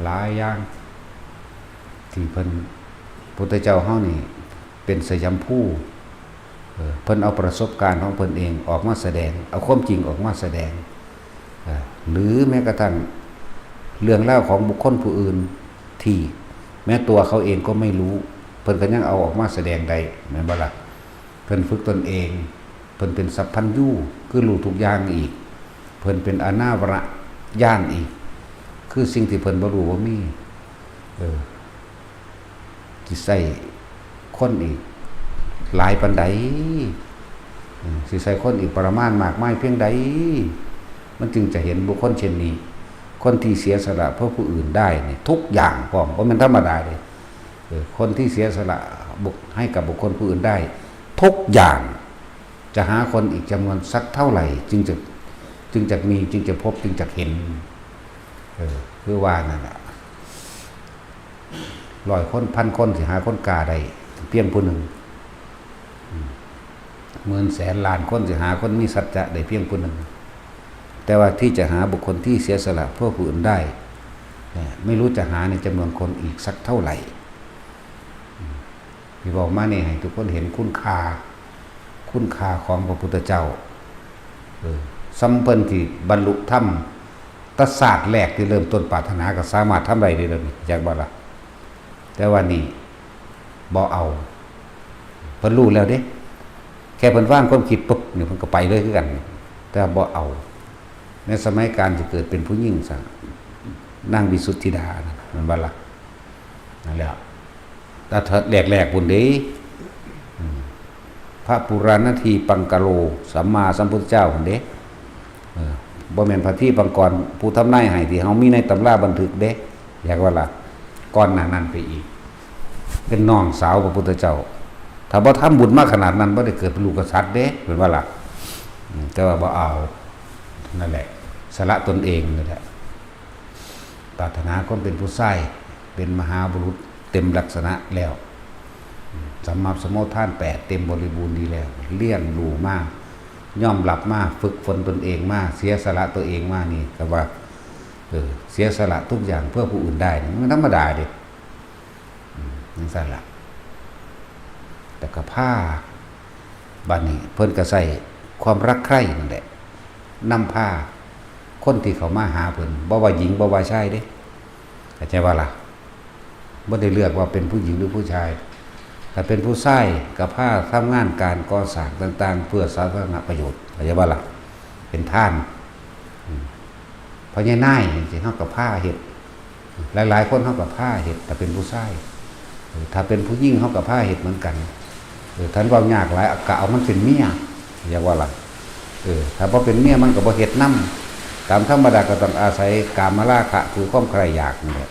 ຫຼາຍຢ່າງທີ່ເພິ່ນ ພຸດທະເຈົ້າເຮົານີ້ເປັນສະຍຳພູ ເອີ ເພິ່ນເອົາປະສົບການຂອງເພິ່ນເອງອອກມາສະແດງ ເອົາຄວາມຈິງອອກມາສະແດງ ເອີ ຫຼືແມ້ກະທັ້ງເລື່ອງລາວຂອງບຸກຄົນຜູ້ອື່ນ ທີ່ແມ້ຕົວເຂົາເອງກໍໄມ່ຮູ້ ເພິ່ນກໍຍັງເອົາອອກມາສະແດງໄດ້ ແມ່ນບໍ່ລະ? ເພິ່ນຝຶກຕົນເອງ ເພິ່ນເປັນສັບພັນຍູ ຄືຮູ້ທຸກຢ່າງອີກ ເພິ່ນເປັນອະນາວະລະຍານອີກ ຄືສິ່ງທີ່ເພິ່ນບໍ່ຮູ້ບໍ່ມີ ເອີ ຊິໃຊ້ຄົນອີກຫຼາຍປານໃດ ເອີ ຊິໃຊ້ຄົນອີກປະມານມາກມາຍພຽງໃດ ມັນຈຶ່ງຈະເຫັນບຸກຄົນເຊັ່ນນີ້ ຄົນທີ່ເສຍສະຫຼະເພື່ອຜູ້ອື່ນໄດ້ນີ້ ທຸກຢ່າງພ້ອມ ບໍ່ແມ່ນທຳມະດາເດ້ ເອີ ຄົນທີ່ເສຍສະຫຼະບຸກ ໃຫ້ກັບບຸກຄົນຜູ້ອື່ນໄດ້ທຸກຢ່າງ ຈະຫາຄົນອີກຈຳນວນສັກເທົ່າໃດ ຈຶ່ງຈະ ຈຶ່ງຈະມີ ຈຶ່ງຈະພົບ ຈຶ່ງຈະເຫັນ ເອີ ຄືວ່ານັ້ນລະ ຮ້ອຍຄົນ ພັນຄົນ ຊິຫາຄົນກ້າໄດ້ພຽງຜູ້ໜຶ່ງ ອືມ ໝື່ນແສນລ້ານຄົນ ຊິຫາຄົນມີສັດຈະໄດ້ພຽງຜູ້ໜຶ່ງ ແຕ່ວ່າທີ່ຈະຫາບຸກຄົນທີ່ເສຍສະຫຼະເພື່ອຜູ້ອື່ນໄດ້ ເອີ ໄມ່ຮູ້ຈະຫາໃນຈຳນວນຄົນອີກສັກເທົ່າໃດ ອືມ ທີ່ເວົ້າມານີ້ໃຫ້ທຸກຄົນເຫັນຄຸນຄ່າ ຄຸນຄ່າຂອງພະພຸດທະເຈົ້າ ເອີ ສ່ຳເພິ່ນທີ່ບັນລຸທຳ ແຕ່ຊາດແລກທີ່ເລີ່ມຕົ້ນປາດຖະໜາກໍສາມາດທຳໄດ້ເດ້ ດຽວນີ້ ຈັກບໍ່ລະ? ແຕ່ວ່ານີ້ບໍ່ເອົາ ເພິ່ນຮູ້ແລ້ວເດ້ ແຄ່ເພິ່ນວາງຄວາມຄິດປຶບນີ້ ເພິ່ນກໍໄປເລີຍຄືກັນ ແຕ່ບໍ່ເອົາ ໃນສະໄໝການທີ່ເກີດເປັນຜູ້ຍິງຊະ ນາງວິສຸດທິດານັ້ນ ແມ່ນບໍ່ລະ? ນັ້ນແຫຼະ ແຕ່ແລກໆພຸ້ນເດ້ ອືມ ພະປຸຣານາທີປັງກະໂລ ສຳມາສຳພຸດທະເຈົ້າຫັ້ນເດ້ ເອີ ບໍ່ແມ່ນພະທີປັງກອນຜູ້ທຳນາຍໃຫ້ ທີ່ເຮົາມີໃນຕຳລາບັນທຶກເດ້ ຢາກວ່າລະ ກ່ອນໜ້ານັ້ນໄປອີກ ເປັນນ້ອງສາວພະພຸດທະເຈົ້າ ຖ້າບໍ່ທຳບຸນມາຂະໜາດນັ້ນ ບໍ່ໄດ້ເກີດເປັນລູກກະສັດເດ້ ແມ່ນບໍ່ລະ? ອືມ ແຕ່ວ່າບໍ່ເອົາ ນັ້ນແຫຼະ ສະຫຼະຕົນເອງນັ້ນແຫຼະ ປາດຖະໜາຄວາມເປັນຜູ້ຊາຍ ເປັນມະຫາບຸລຸດເຕັມລັກສະນະແລ້ວ ສຳມາສະໂມທານແປດເຕັມບໍລິບູນດີແລ້ວ ຮຽນຮູ້ມາ ຍອມຮັບມາ ຝຶກຝົນຕົນເອງມາ ເສຍສະຫຼະຕົວເອງມານີ້ ກໍວ່າ ເອີ ເສຍສະຫຼະທຸກຢ່າງເພື່ອຜູ້ອື່ນໄດ້ນີ້ ມັນທຳມະດາເດ້ ອືມ ຈັ່ງຊັ້ນລະ. ແລ້ວກໍພາ ບັດນີ້ເພິ່ນກໍໃຊ້ຄວາມລັກໃຄນັ້ນແຫຼະ ນຳພາຄົນທີ່ເຂົ້າມາຫາເພິ່ນ ບໍ່ວ່າຍິງ ບໍ່ວ່າຊາຍເດ້ ເຂົ້າໃຈບໍ່ລະ? ບໍ່ໄດ້ເລືອກວ່າເປັນຜູ້ຍິງ ຫຼື ຜູ້ຊາຍ. ຖ້າເປັນຜູ້ຊາຍກໍພາທຳງານການກໍ່ສ້າງຕ່າງໆ ເພື່ອສາທາລະນະປະໂຫຍດ ເຂົ້າໃຈບໍ່ລະ? ເປັນທານ ອືມ ພໍ່ໃຫຍ່ນາຍຈັ່ງຊີ້ ເຮົາກໍພາເຮັດ ຫຼາຍໆຄົນເຮົາກໍພາເຮັດ ຖ້າເປັນຜູ້ຊາຍ. ເອີ ຖ້າເປັນຜູ້ຍິງເຮົາກໍພາເຮັດເໝືອນກັນ. ເອີ ຄັນເວົ້າຍາກຫຼາຍ ກໍເອົາມັນເປັນເມຍ ເຂົ້າໃຈບໍ່ລະ? ເອີ ຖ້າບໍ່ເປັນເມຍມັນກໍບໍ່ເຮັດນຳ. ຕາມທຳມະດາກໍຕ້ອງອາໄສກາມະລາຄະ ຄືຄວາມໃຄ່ຢາກນີ້ແຫຼະ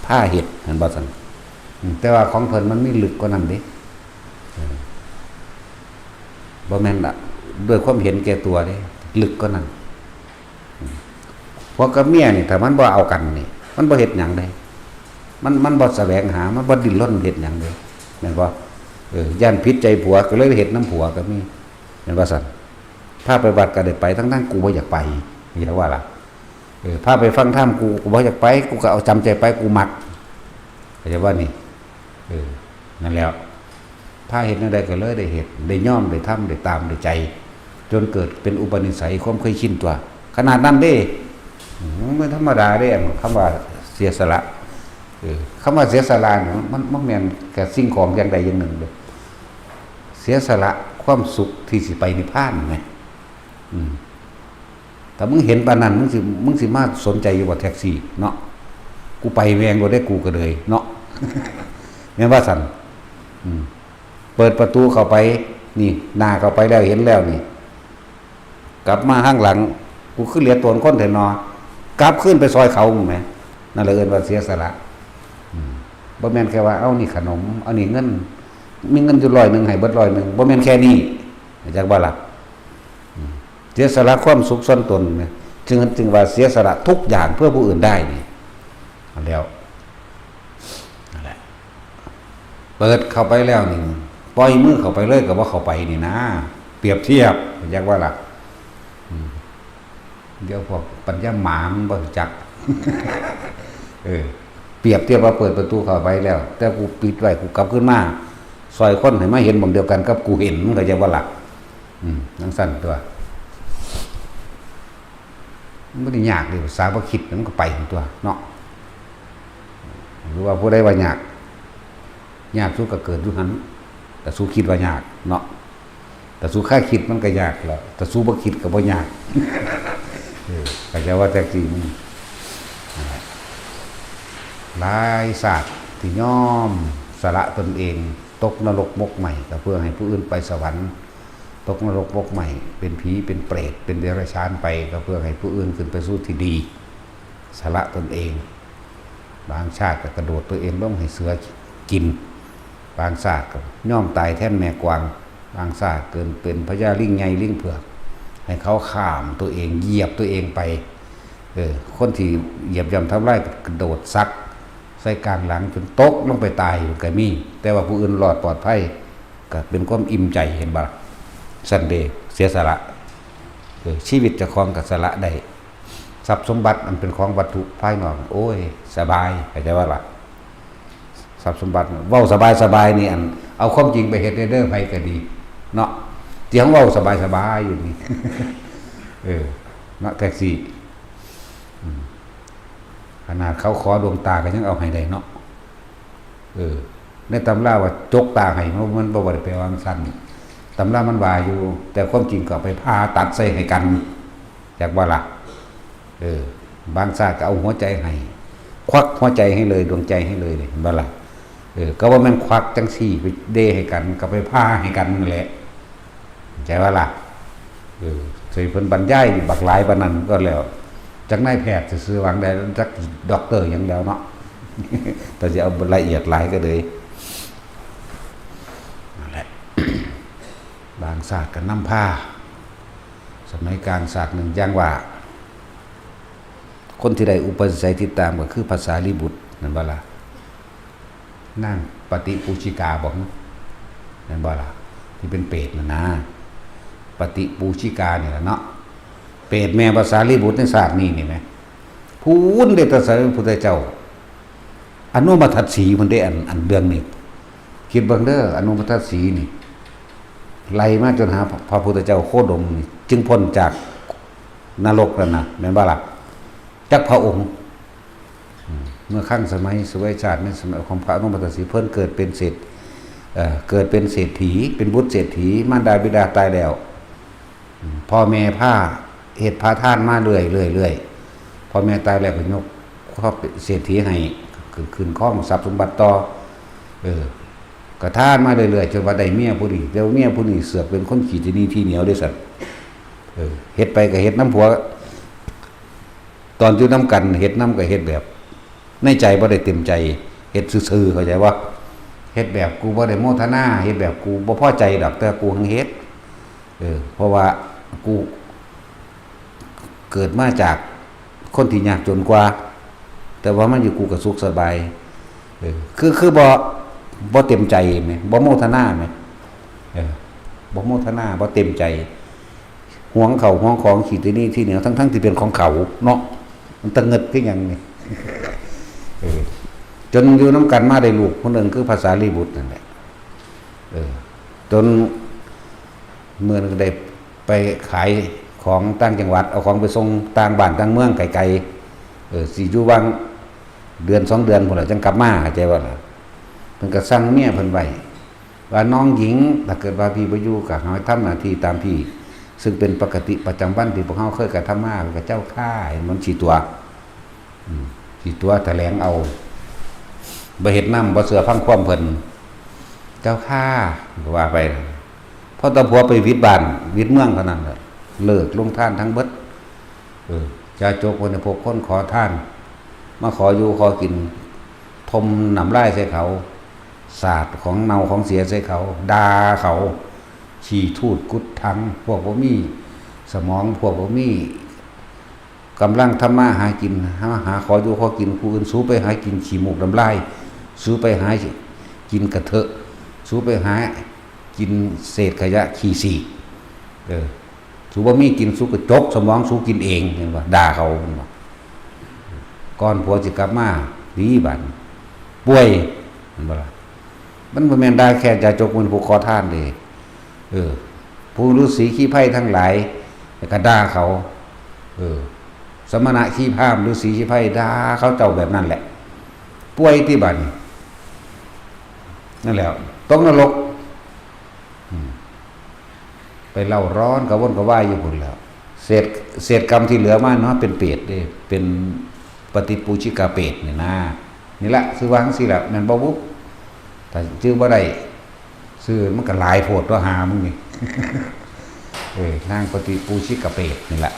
ພາເຮັດ ແມ່ນບໍ່ຊັ້ນ? ອືມ ແຕ່ວ່າຂອງເພິ່ນມັນມີເລິກກວ່ານັ້ນເດ້ ເອີ ບໍ່ແມ່ນ ອະ ດ້ວຍຄວາມເຫັນແກ່ຕົວເດ້ ເລິກກວ່ານັ້ນ. ອືມ ຜົວກັບເມຍນີ້ ຖ້າມັນບໍ່ເອົາກັນນີ້ ມັນບໍ່ເຮັດຫຍັງເດ້ ມັນ ມັນບໍ່ສະແຫວງຫາ ມັນບໍ່ດີ້ນລົນເຮັດຫຍັງເດ້ ແມ່ນບໍ່? ເອີ ຢ້ານຜິດໃຈຜົວ ກໍເລີຍເຮັດນຳຜົວກໍມີ ແມ່ນບໍ່ຊັ້ນ? ພາໄປວັດກໍໄດ້ໄປ ທັງໆ ກູບໍ່ຢາກໄປ ເຫັນວ່າລະ? ເອີ ພາໄປຟັງທຳ ກູ ກູບໍ່ຢາກໄປ ກູກໍເອົາ ຈຳໃຈໄປ ກູມັກ ເຂົ້າໃຈບໍ່ນີ້? ເອີ ນັ້ນແຫຼະ ພາເຮັດແນວໃດກໍເລີຍໄດ້ເຮັດ ໄດ້ຍອມ ໄດ້ທຳ ໄດ້ຕາມ ໄດ້ໃຈ ຈົນເກີດເປັນອຸປະນິໄສ ຄວາມເຄີຍຊິນຕົວະ ຂະໜາດນັ້ນເດ້. ອືມ ມັນທຳມະດາເດ້ ອັນຄຳວ່າເສຍສະຫຼະ. ເອີ ຄຳວ່າເສຍສະຫຼະນີ້ ມັນ ມັນແມ່ນແຕ່ສິ່ງຂອງຢ່າງໃດຢ່າງໜຶ່ງເດ້ ເສຍສະຫຼະຄວາມສຸກທີ່ຊິໄປນິບພານແໝ ອືມ ຖ້າມຶງເຫັນປານນັ້ນ ມຶງຊິ ມຶງຊິມາສົນໃຈຢູ່ບໍ່ແທັກຊີເນາະ? ກູໄປແມ່ງໂລດເດ້ ກູກໍເລີຍເນາະ ແມ່ນວ່າຊັ້ນ? ອືມ ເປີດປະຕູເຂົ້າໄປນີ້ ໜ້າເຂົ້າໄປແລ້ວ ເຫັນແລ້ວນີ້ ກັບມາທາງຫຼັງ ກູຄືເຫຼືອຕົນຄົນແທ້ໜໍ ກັບຄືນໄປຊ່ອຍເຂົາແໝ ນັ້ນລະເອີ້ນວ່າເສຍສະຫຼະ. ອືມ ບໍ່ແມ່ນແຄ່ວ່າ ເອົາ ນີ້ຂະໜົມ ເອົາ ນີ້ເງິນ ມີເງິນຢູ່ຮ້ອຍໜຶ່ງ ໃຫ້ເບິດຮ້ອຍໜຶ່ງ ບໍ່ແມ່ນແຄ່ນີ້ ເຂົ້າໃຈບໍ່ລະ? ອືມ ເສຍສະຫຼະຄວາມສຸກສ່ວນຕົນ ຈຶ່ງ ຈຶ່ງວ່າເສຍສະຫຼະທຸກຢ່າງເພື່ອຜູ້ອື່ນໄດ້ນີ້ ແລ້ວ ນັ້ນແຫຼະ ເປີດເຂົ້າໄປແລ້ວນີ້ ປ່ອຍມືເຂົ້າໄປເລີຍກໍບໍ່ເຂົ້າໄປນີ້ນາ ປຽບທຽບ ເຂົ້າໃຈບໍ່ລະ? ອືມ ດຽວພວກປັນຍາໝາມັນບໍ່ຮູ້ຈັກ ເອີ ປຽບທຽບວ່າເປີດປະຕູເຂົ້າໄປແລ້ວ ແຕ່ກູປິດໄວ້ ກູກັບຄືນມາຊ່ອຍຄົນໃຫ້ມາເຫັນໝ່ອງດຽວກັນກັບກູເຫັນ ເຂົ້າໃຈບໍ່ລະ? ອືມ ຈັ່ງຊັ້ນຕົວະ ມັນບໍ່ໄດ້ຍາກເດ້ ພາສາບໍ່ຄິດມັນກໍໄປຫັ້ນຕົວະເນາະ. ຫຼືວ່າຜູ້ໃດວ່າຍາກ ຍາກສຸດກໍເກີດຢູ່ຫັ້ນ ແຕ່ສູຄິດວ່າຍາກເນາະ ແຕ່ສູຄາຍຄິດມັນກໍຍາກແລ້ວ ແຕ່ສູບໍ່ຄິດກໍບໍ່ຍາກ ເອີ ເຂົ້າໃຈວ່າແທັກຊີມັນ ນັ້ນແຫຼະ ຫຼາຍຊາດທີ່ຍອມສະຫຼະຕົນເອງ ຕົກນະລົກໝົກໄໝ້ ກໍເພື່ອໃຫ້ຜູ້ອື່ນໄປສະຫວັນ ຕົກນະລົກໝົກໄໝ້ ເປັນຜີເປັນເປດ ເປັນເດຍລະສານໄປ ກໍເພື່ອໃຫ້ຜູ້ອື່ນຂຶ້ນໄປສູ່ທີ່ດີ ສະຫຼະຕົນເອງ. ບາງຊາດກໍກະໂດດຕົວເອງລົງໃຫ້ເສືອກິນ ບາງຊາດກໍຍອມຕາຍແທນແມ່ກວາງ ບາງຊາດເກີດເປັນພະຍາລິງໃຫຍ່ລິງເຜືອກ ໃຫ້ເຂົາຂ້າມຕົວເອງ ຢຽບຕົວເອງໄປ. ເອີ ຄົນທີ່ຢຽບຢ່ຳທຳລາຍ ກະໂດດສັກໃສ່ກາງຫຼັງຈົນຕົກລົງໄປຕາຍກໍມີ ແຕ່ວ່າຜູ້ອື່ນລອດປອດໄພ ກໍເປັນຄວາມອີ່ມໃຈ ເຫັນບໍ່ລະ? ຊັ້ນເດ ເສຍສະຫຼະ ເອີ ຊີວິດເຈົ້າຂອງກໍສະຫຼະໄດ້ ຊັບສົມບັດອັນເປັນຂອງວັດຖຸພາຍນອກ ໂອ້ຍ ສະບາຍ ເຂົ້າໃຈບໍ່ລະ? ຊັບສົມບັດ ເວົ້າສະບາຍໆນີ້ ອັນ ເອົາຄວາມຈິງໄປເຮັດເດີ ໃຜກໍດີເນາະ ທີ່ເຮົາເວົ້າສະບາຍໆຢູ່ນີ້ ເອີ ເນາະ ແທັກຊີ ອືມ ຂະໜາດເຂົາຂໍດວງຕາກໍຍັງເອົາໃຫ້ໄດ້ເນາະ. ເອີ ໃນຕຳລາວ່າຈົກຕາໃຫ້ ມັນ ມັນບໍ່ໄດ້ແປວ່າຈັ່ງຊັ້ນ ຕຳລາມັນວ່າຢູ່ ແຕ່ຄວາມຈິງກໍເອົາໄປຜ່າຕັດໃສ່ໃຫ້ກັນ ຈັກບໍ່ລະ? ເອີ ບາງຊາດກໍເອົາຫົວໃຈໃຫ້ ຄວັກຫົວໃຈໃຫ້ເລີຍ ດວງໃຈໃຫ້ເລີຍ ເຫັນບໍ່ລະ? ເອີ ກໍບໍ່ແມ່ນຄວັກຈັ່ງຊີ້ໄປເດໃຫ້ກັນ ກໍໄປຜ່າໃຫ້ກັນນັ້ນແຫຼະ ເຂົ້າໃຈບໍ່ລະ? ເອີ ໃຫ້ເພິ່ນບັນຍາຍບັກຫຼາຍປານນັ້ນກໍແລ້ວ ຈັກນາຍແພດຊື່ໆວ່າຈັ່ງໃດ ຈັກດັອກເຕີຫຍັງແລ້ວເນາະ ແຕ່ຊິເອົາລະອຽດຫຼາຍກໍເລີຍ ນັ້ນແຫຼະ ບາງຊາດກໍນຳພາ ສະໄໝກາງຊາດໜຶ່ງ ຢ່າງວ່າ ຄົນທີ່ໄດ້ອຸປະນິໄສຕິດຕາມກໍຄືພະສາລີບຸດ ແມ່ນບໍ່ລະ? ນາງປະຕິປູຊິກາບໍ ແມ່ນບໍ່ລະ? ທີ່ເປັນເປດນັ້ນນະ ປະຕິປູຊິການີ້ລະເນາະ ເປດແມ່ພະສາລີບຸດໃນຊາດນີ້ນີ້ແໝ ພຸ້ນເດ້ ແຕ່ສະໄໝພະພຸດທະເຈົ້າ ອະນຸມະທັດສີພຸ້ນເດ້ ອັນ ອັນເລື່ອງນີ້ ຄິດເບິ່ງເດີ ອະນຸມະທັດສີນີ້ ໄລ່ມາຈົນຫາພະພຸດທະເຈົ້າໂຄດົມນີ້ ຈຶ່ງພົ້ນຈາກນະລົກນັ້ນນະ ແມ່ນບໍ່ລະ? ຈັກພະອົງ ອືມ ເມື່ອຄັ້ງສະໄໝສຸວະເອກະຊາດ ໃນສະໄໝຂອງພະອະນຸມະທັດສີ ເພິ່ນເກີດເປັນເສດ ເອີ ເກີດເປັນເສດຖີ ເປັນບຸດເສດຖີ ມານດາບິດາຕາຍແລ້ວ ອືມ ພໍ່ແມ່ພາເຮັດພາທານມາເລື້ອຍໆ ເລື້ອຍໆ ພໍ່ແມ່ຕາຍແລ້ວກໍຍົກຄອບເສດຖີໃຫ້ ຂຶ້ນຄອງຊັບສົມບັດຕໍ່ ເອີ ກໍທານມາເລື້ອຍໆ ຈົນວ່າໄດ້ເມຍຜູ້ນີ້ ແຕ່ວ່າເມຍຜູ້ນີ້ເສືອກເປັນຄົນຂີ້ຕະໜີຂີ້ໜຽວເດ້ຊັ້ນ ເອີ ເຮັດໄປກໍເຮັດນຳຜົວ ຕອນຢູ່ນຳກັນເຮັດນຳກໍເຮັດແບບໃນໃຈບໍ່ໄດ້ເຕັມໃຈ ເຮັດຊື່ໆ ເຂົ້າໃຈບໍ່? ເຮັດແບບກູບໍ່ໄດ້ໂມທະນາ ເຮັດແບບກູບໍ່ພໍໃຈດອກ ແຕ່ກູຫາເຮັດ ເອີ ເພາະວ່າກູເກີດມາຈາກຄົນທີ່ຍາກຈົນກວ່າ ແຕ່ວ່າມາຢູ່ກູກໍສຸກສະບາຍ ເອີ ຄື ຄືບໍ່ ບໍ່ເຕັມໃຈແໝ ບໍ່ໂມທະນາແໝ ເອີ ບໍ່ໂມທະນາ ບໍ່ເຕັມໃຈ ຫວງເຂົ້າຫວງຂອງ ຂີ້ຕະໜີຂີ້ໜຽວ ທັງໆທີ່ເປັນຂອງເຂົາເນາະ ມັນຕະເງິດຄືຫຍັງນີ້ ເອີ ຈົນຢູ່ນຳກັນມາໄດ້ລູກຜູ້ໜຶ່ງ ຄືພະສາລີບຸດນັ້ນແຫຼະ ເອີ ຈົນມື້ໜຶ່ງໄດ້ໄປຂາຍຂອງຕ່າງຈັງຫວັດ ເອົາຂອງໄປສົ່ງຕ່າງບ້ານຕ່າງເມືອງໄກໆ ເອີ ຊິຢູ່ຫວ່າງເດືອນສອງເດືອນພຸ້ນລະ ຈັ່ງກັບມາ ເຂົ້າໃຈບໍ່ລະ? ເພິ່ນກໍສັ່ງເມຍເພິ່ນໄວ້ ວ່າ ນ້ອງหญิง ຖ້າເກີດວ່າພີ່ບໍ່ຢູ່ ກໍໃຫ້ທຳໜ້າທີ່ຕາມທີ່ ຊຶ່ງເປັນປົກກະຕິປະຈຳວັນທີ່ພວກເຮົາເຄີຍກະທຳມາ. ເພິ່ນກໍ ເຈົ້າຂ້າ ເຫັນມັນຊິຕົວະ ອືມ ຊິຕົວະຖະແຫຼງເອົາ ບໍ່ເຮັດນຳ ບໍ່ເຊື່ອຟັງຄວາມເພິ່ນ ເຈົ້າຂ້າ ກໍວ່າໄປ. ພໍຕາຜົວໄປຫວິດບ້ານຫວິດເມືອງເທົ່ານັ້ນແຫຼະ ເລີກໂລງທານທັງເບິດ. ເອີ ຈາຈົກເພິ່ນໃຫ້ພວກຄົນຂໍທານ ມາຂໍຢູ່ຂໍກິນ ຖົມນ້ຳລາຍໃສ່ເຂົາ ສາດຂອງເນົ່າຂອງເສຍໃສ່ເຂົາ ດ່າເຂົາ ຂີ້ທູດກຸດຖັງ ພວກບໍ່ມີສະໝອງ ພວກບໍ່ມີກຳລັງທຳມາຫາກິນ ຫາ ຫາຂໍຢູ່ຂໍກິນຜູ້ອື່ນ ສູໄປຫາກິນຂີ້ມູກນ້ຳລາຍ ສູໄປຫາກິນກະເທາະ ສູໄປຫາກິນເສດຂະຫຍະຂີ້ສີກ ເອີ. ສູບໍ່ມີກິນ ສູກໍຈົກສະໝອງສູກິນເອງ ເຫັນບໍ່? ດ່າເຂົາ ເຫັນບໍ່? ກ່ອນຜົວຊິກັບມາ ດີບາດນີ້ ປ່ວຍ ເຫັນບໍ່ລະ? ມັນບໍ່ແມ່ນດ່າແຄ່ຈາຈົກ ເປັນຜູ້ຂໍທານເດ້ ເອີ ຜູ້ລືສີຂີ້ໄພທັງຫຼາຍ ແລ້ວກໍດ່າເຂົາ ເອີ ສະມະນະ ຊີພາມ ລືສີ ຊີໄພ ດ່າເຂົາເຈົ້າແບບນັ້ນແຫຼະ ປ່ວຍຕິບາດນີ້ ນັ້ນແຫຼະ ຕົກນະລົກ ອືມ ໄປເລົ່າຮ້ອນກະວົນກະວາຍຢູ່ພຸ້ນແຫຼ້ວ ເສດ ເສດກຳທີ່ເຫຼືອມາເນາະ ເປັນເປດເດ້ ເປັນປະຕິປູຊິກະເປດນີ້ນາ ນີ້ລະ ຊື່ວ່າຈັ່ງຊີ້ລະ ແມ່ນບໍ່ບຸ? ຖ້າຈື່ບໍ່ໄດ້ ຊື່ມັນກະຫຼາຍໂພດຕົວະຫາມຶງນີ້ ເອີ ນາງປະຕິປູຊິກະເປດນີ້ລະ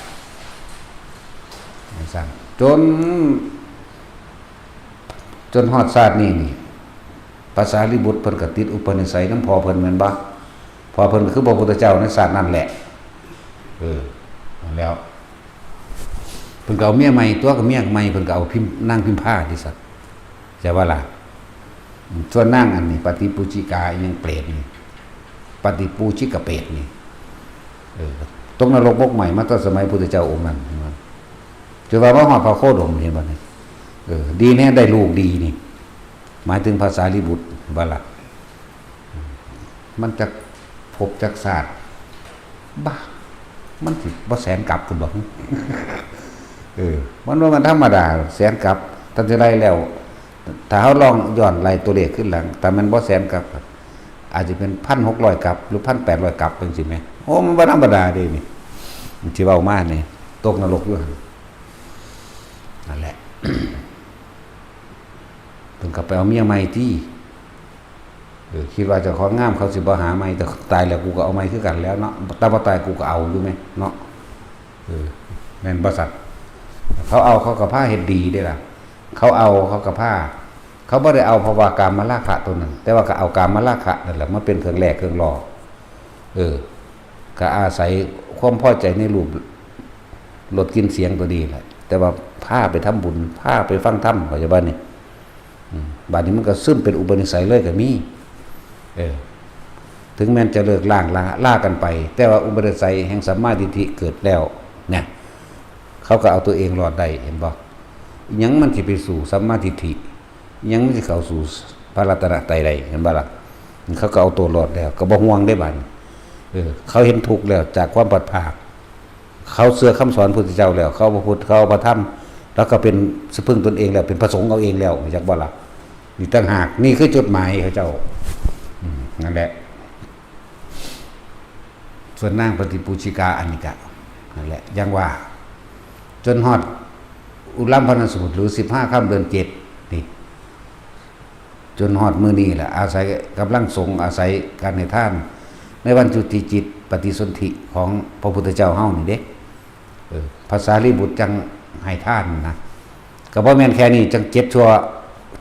ຈັ່ງຊັ້ນ ຈົນ ຈົນຮອດຊາດນີ້ນີ້ ພະສາລີບຸດເພິ່ນກໍຕິດອຸປະນິໄສນຳພໍ່ເພິ່ນແມ່ນບໍ່? ພໍ່ເພິ່ນກໍຄືພະພຸດທະເຈົ້າໃນຊາດນັ້ນແຫຼະ ເອີ ນັ້ນແຫຼ້ວ ເພິ່ນກໍເອົາເມຍໃໝ່ຕົວະ ກໍເມຍໃໝ່ເພິ່ນກໍເອົາພິມ ນາງພິມພາຕິຊະ ເຈົ້າວ່າລະ ສ່ວນນາງອັນນີ້ ປະຕິປູຊິກາອີ່ຫຍັງເປດນີ້ ປະຕິປູຊິກະເປດນີ້ ເອີ ຕົກນະລົກໝົກໄໝ້ມາແຕ່ສະໄໝພຸດທະເຈົ້າອົງນັ້ນ ເຫັນບໍ່? ຈົນວ່າມາຮອດພະໂຄດົມ ເຫັນບໍ່ນີ້? ເອີ ດີແທ້ໄດ້ລູກດີນີ້ ໝາຍເຖິງພະສາລີບຸດ ວ່າລະ ມັນຈັກພົບຈັກຊາດ ບາ ມັນຊິບໍ່ແສນກັບພຸ້ນບໍ່? ເອີ ມັນບໍ່ແມ່ນທຳມະດາ ແສນກັບ ທັນທີ່ໄລ່ແລ້ວ ຖ້າເຮົາລອງຍ້ອນໄລ່ຕົວເລກຂຶ້ນຫຼັງ ຖ້າແມ່ນບໍ່ແສນກັບ ອາດຈະເປັນພັນຫົກຮ້ອຍກັບ ຫຼື ພັນແປດຮ້ອຍກັບ ຈັ່ງຊີ້ແໝ ໂອ້ ມັນບໍ່ທຳມະດາເດ້ນີ້ ທີ່ເວົ້າມານີ້ ຕົກນະລົກຢູ່ຫັ້ນ ນັ້ນແຫຼະ ເພິ່ນກໍໄປເອົາເມຍໃໝ່ຕິ ເອີ ຄິດວ່າເຈົ້າຂອງງາມ ເຂົາຊິບໍ່ຫາໃໝ່ ແຕ່ຕາຍແລ້ວກູກໍເອົາໃໝ່ຄືກັນແລ້ວເນາະ ແຕ່ບໍ່ຕາຍກູກໍເອົາຢູ່ແມເນາະ ເອີ ແມ່ນບໍ່ຊັ້ນ? ເຂົາເອົາເຂົາກໍພາເຮັດດີເດ້ລະ ເຂົາເອົາເຂົາກໍພາ ເຂົາບໍ່ໄດ້ເອົາເພາະວ່າກາມະລາຄະຕົວນັ້ນ ແຕ່ວ່າກໍເອົາກາມະລາຄະນັ້ນແຫຼະມາເປັນເຄື່ອງແລກເຄື່ອງຫຼໍ່ ເອີ ກໍອາໄສຄວາມພໍໃຈໃນຮູບ ລົດກິ່ນສຽງຕົວນີ້ແຫຼະ ແຕ່ວ່າພາໄປທຳບຸນ ພາໄປຟັງທຳ ເຂົ້າໃຈບໍ່ນີ້? ອືມ ບາດນີ້ມັນກໍຊຶມເປັນອຸປະນິໄສເລີຍກໍມີ ເອີ ເຖິງແມ່ນຈະເລີກລ້າງລາ ລາກັນໄປ ແຕ່ວ່າອຸປະນິໄສແຫ່ງສຳມາທິດຖິເກີດແລ້ວນະ ເຂົາກໍເອົາຕົວເອງລອດໄດ້ ເຫັນບໍ່? ອີ່ຫຍັງມັນຊິໄປສູ້ສຳມາທິດຖິ? ອີ່ຫຍັງມັນຊິເຂົ້າສູ່ພະລັດຕະນະໄຕໄດ້? ເຫັນບໍ່ລະ? ເຂົາກໍເອົາໂຕລອດແລ້ວ ກໍບໍ່ຫ່ວງເດ້ບາດນີ້. ເອີ ເຂົາເຫັນທຸກແລ້ວຈາກຄວາມພັດພາກ, ເຂົາເຊື່ອຄຳສອນພຸດທະເຈົ້າແລ້ວ, ເຂົາເອົາພະພຸດ ເຂົາເອົາພະທຳ, ແລ້ວກໍເປັນສະເພິ່ງຕົນເອງແລ້ວ, ເປັນພະສົງເອົາເອງແລ້ວ, ຮູ້ຈັກບໍ່ລະ? ນີ້ຕ່າງຫາກ, ນີ້ຄືຈຸດໝາຍເຂົາເຈົ້າ. ອືມ ນັ້ນແຫຼະ. ສ່ວນນາງປະຕິປູດຊິກາອັນນີ້ກະ ນັ້ນແຫຼະ ຢ່າງວ່າ ຈົນຮອດອຸລັມພະນະສູດ ຫຼື ສິບຫ້າຄ່ຳເດືອນເຈັດນີ້ ຈົນຮອດມື້ນີ້ແຫຼະ ອາໄສກຳລັງສົງ ອາໄສການໃຫ້ທານ ໃນວັນຈຸຕິຈິດປະຕິສົນທິຂອງພະພຸດທະເຈົ້າເຮົານີ້ເດ້. ເອີ ພະສາລີບຸດຈັ່ງໃຫ້ທານນະ. ກໍບໍ່ແມ່ນແຄ່ນີ້ ຈັ່ງເຈັດຊົ່ວ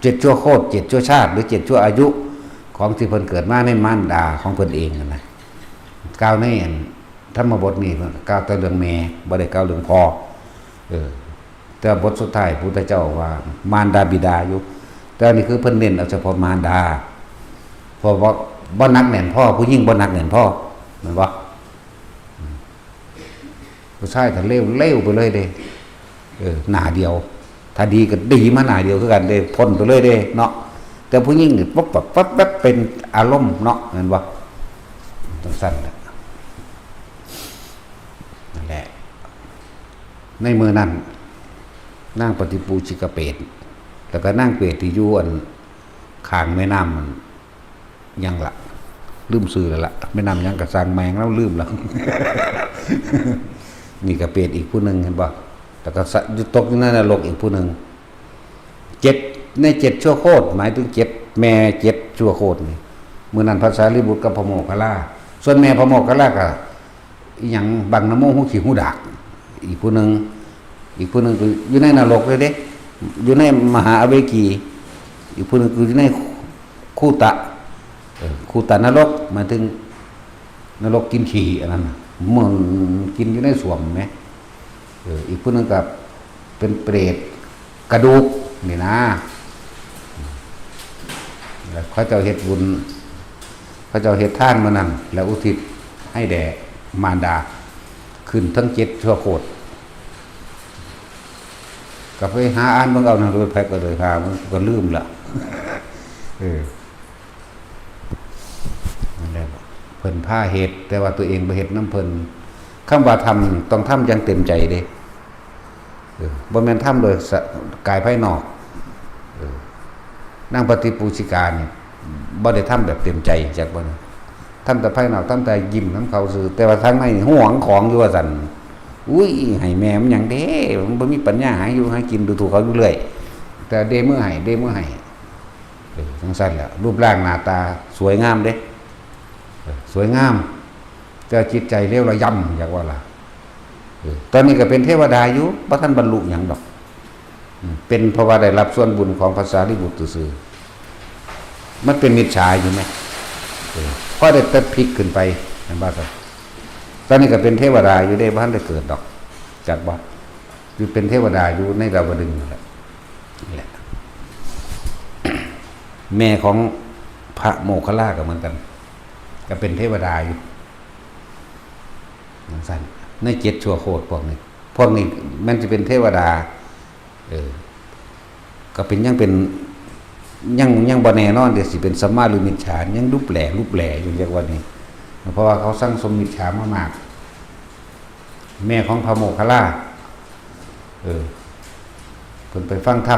ເຈັດຊົ່ວໂຄດ ເຈັດຊົ່ວຊາດ ຫຼື ເຈັດຊົ່ວອາຍຸຂອງທີ່ເພິ່ນເກີດມາໃນມານດາຂອງເພິ່ນເອງຫັ້ນນະ. ກ່າວໃນອັນທຳມະບົດນີ້ ເພິ່ນກໍກ່າວແຕ່ເລື່ອງແມ່ ບໍ່ໄດ້ກ່າວເລື່ອງພໍ່. ເອີ ແຕ່ບົດສຸດທ້າຍພຸດທະເຈົ້າວ່າມານດາບິດາຢູ່, ແຕ່ອັນນີ້ຄືເພິ່ນເນັ້ນເອົາສະເພາະມານດາ ເພາະວ່າບໍ່ໜັກແໜ້ນພໍ, ຜູ້ຍິງບໍ່ໜັກແໜ້ນພໍ ແມ່ນບໍ່? ຜູ້ຊາຍກໍເລວໆໄປເລີຍເດ້. ເອີ ໜ້າດຽວ ຖ້າດີກໍດີມາໜ້າດຽວຄືກັນເດ້ ພົ້ນໄປເລີຍເດ້ເນາະ. ແຕ່ຜູ້ຍິງນີ້ປັບປັບປັບແປັບ ເປັນອາລົມເນາະ ແມ່ນບໍ່? ຈັ່ງຊັ້ນແຫຼະ ນັ້ນແຫຼະ. ໃນມື້ນັ້ນ ນາງປະຕິປູດຊິກະເປດ ແລ້ວກໍນາງເປດທີ່ຢູ່ອັນຂ້າງແມ່ນ້ຳ ຫຍັງລະ ລືມຊື່ແລ້ວລະ ແມ່ນ້ຳຫຍັງກະຊ່າງແມ່ງແລ້ວ ລືມລະ. ນີ້ກະເປດອີກຜູ້ໜຶ່ງ ເຫັນບໍ່? ແລ້ວກະສະ ຢູ່ ຕົກຢູ່ໃນນະລົກອີກຜູ້ໜຶ່ງ. ເຈັດ ໃນເຈັດຊົ່ວໂຄດ ໝາຍເຖິງເຈັດແມ່ ເຈັດຊົ່ວໂຄດນີ້. ມື້ນັ້ນພະສາລີບຸດກັບພະໂມກຂະລາ, ສ່ວນແມ່ພະໂມກຂະລາກະ ອີ່ຫຍັງ ບັງນະໂມ ຮູຂີ້ຮູດາກ ອີກຜູ້ໜຶ່ງ, ອີກຜູ້ໜຶ່ງກໍຢູ່ໃນນະລົກເລີຍເດ້ ຢູ່ໃນມະຫາອະເວກີ, ອີກຜູ້ໜຶ່ງກໍຢູ່ໃນຄູຕະ ເອີ ຄູຕະນະລົກ ໝາຍເຖິງນະລົກກິນຂີ້ອັນນັ້ນນະ ເໝືອນກິນຢູ່ໃນສ້ວມແໝ. ເອີ ອີກຜູ້ໜຶ່ງກໍເປັນເປດກະດູກນີ້ນາ. ແລ້ວເຂົາເຈົ້າເຮັດບຸນ ເຂົາເຈົ້າເຮັດທານມື້ນັ້ນ ແລ້ວອຸທິດໃຫ້ແດ່ມານດາ ຂຶ້ນເຖິງເຈັດຊົ່ວໂຄດ. ກໍໄປຫາອ່ານເບິ່ງເອົານະ ໂດຍໃຜກໍໂດຍຫາ ມັນກໍລືມລະ. ເອີ ນັ້ນແຫຼະ ເພິ່ນພາເຮັດ ແຕ່ວ່າຕົວເອງບໍ່ເຮັດນຳເພິ່ນ. ຄຳວ່າທຳ ຕ້ອງທຳຢ່າງເຕັມໃຈເດ້. ເອີ ບໍ່ແມ່ນທຳໂດຍສະ ກາຍພາຍນອກ. ເອີ ນາງປະຕິປູດຊິການີ້ບໍ່ໄດ້ທຳແບບເຕັມໃຈ ຈັກບໍ່ນະ? ທຳແຕ່ພາຍນອກ ທຳແຕ່ຍິ້ມນຳເຂົາຊື່ ແຕ່ວ່າທາງໃນນີ້ຫວງຂອງຢູ່ວ່າຊັ້ນ. ອຸ້ຍ ໃຫ້ແມ່ມັນຫຍັງເດ້ ມັນບໍ່ມີປັນຍາຫາຢູ່ຫາກິນ ດູຖູກເຂົາຢູ່ເລື້ອຍ ແຕ່ເດມືໃຫ້ ເດມືໃຫ້. ເອີ ຈັ່ງຊັ້ນແຫຼະ ຮູບຮ່າງໜ້າຕາສວຍງາມເດ້ ເອີ ສວຍງາມ ແຕ່ຈິດໃຈເລວລະຢຳ ຢາກວ່າລະ. ເອີ ຕອນນີ້ກໍເປັນເທວະດາຢູ່ ບໍ່ທັນບັນລຸຫຍັງດອກ. ອືມ ເປັນເພາະວ່າໄດ້ຮັບສ່ວນບຸນຂອງພະສາລີບຸດຊື່ໆ. ມັນເປັນມິດສາຢູ່ແມ. ເອີ ພໍໄດ້ແຕ່ພິກຂຶ້ນໄປ ແມ່ນບໍ່ຊັ້ນ? ຕອນນີ້ກໍເປັນເທວະດາຢູ່ເດ້ ບໍ່ທັນໄດ້ເກີດດອກ ຈັກບໍ່? ຢູ່ເປັນເທວະດາຢູ່ໃນດາວະດຶງນັ້ນແຫຼະ. ນີ້ແຫຼະ ແມ່ຂອງພະໂມກຂະລາກໍເໝືອນກັນ ກໍເປັນເທວະດາຢູ່ ຈັ່ງຊັ້ນ. ໃນເຈັດຊົ່ວໂຄດພວກນີ້ ພວກນີ້ແມ່ນຊິເປັນເທວະດາ ເອີ ກໍເປັນ ຍັງເປັນ ຍັງ ຍັງບໍ່ແນ່ນອນເດ້ ຊິເປັນສຳມາຫຼືມິດສາ ຍັງຫຼຸບແຫຼ ຫຼຸບແຫຼຢູ່ ເອີ້ນວ່ານີ້ ເພາະວ່າເຂົາສັ່ງສົມມິດສາມາມາກ. ແມ່ຂອງພະໂມກຂະລາ ເອີ ເພິ່ນໄປຟັງທຳ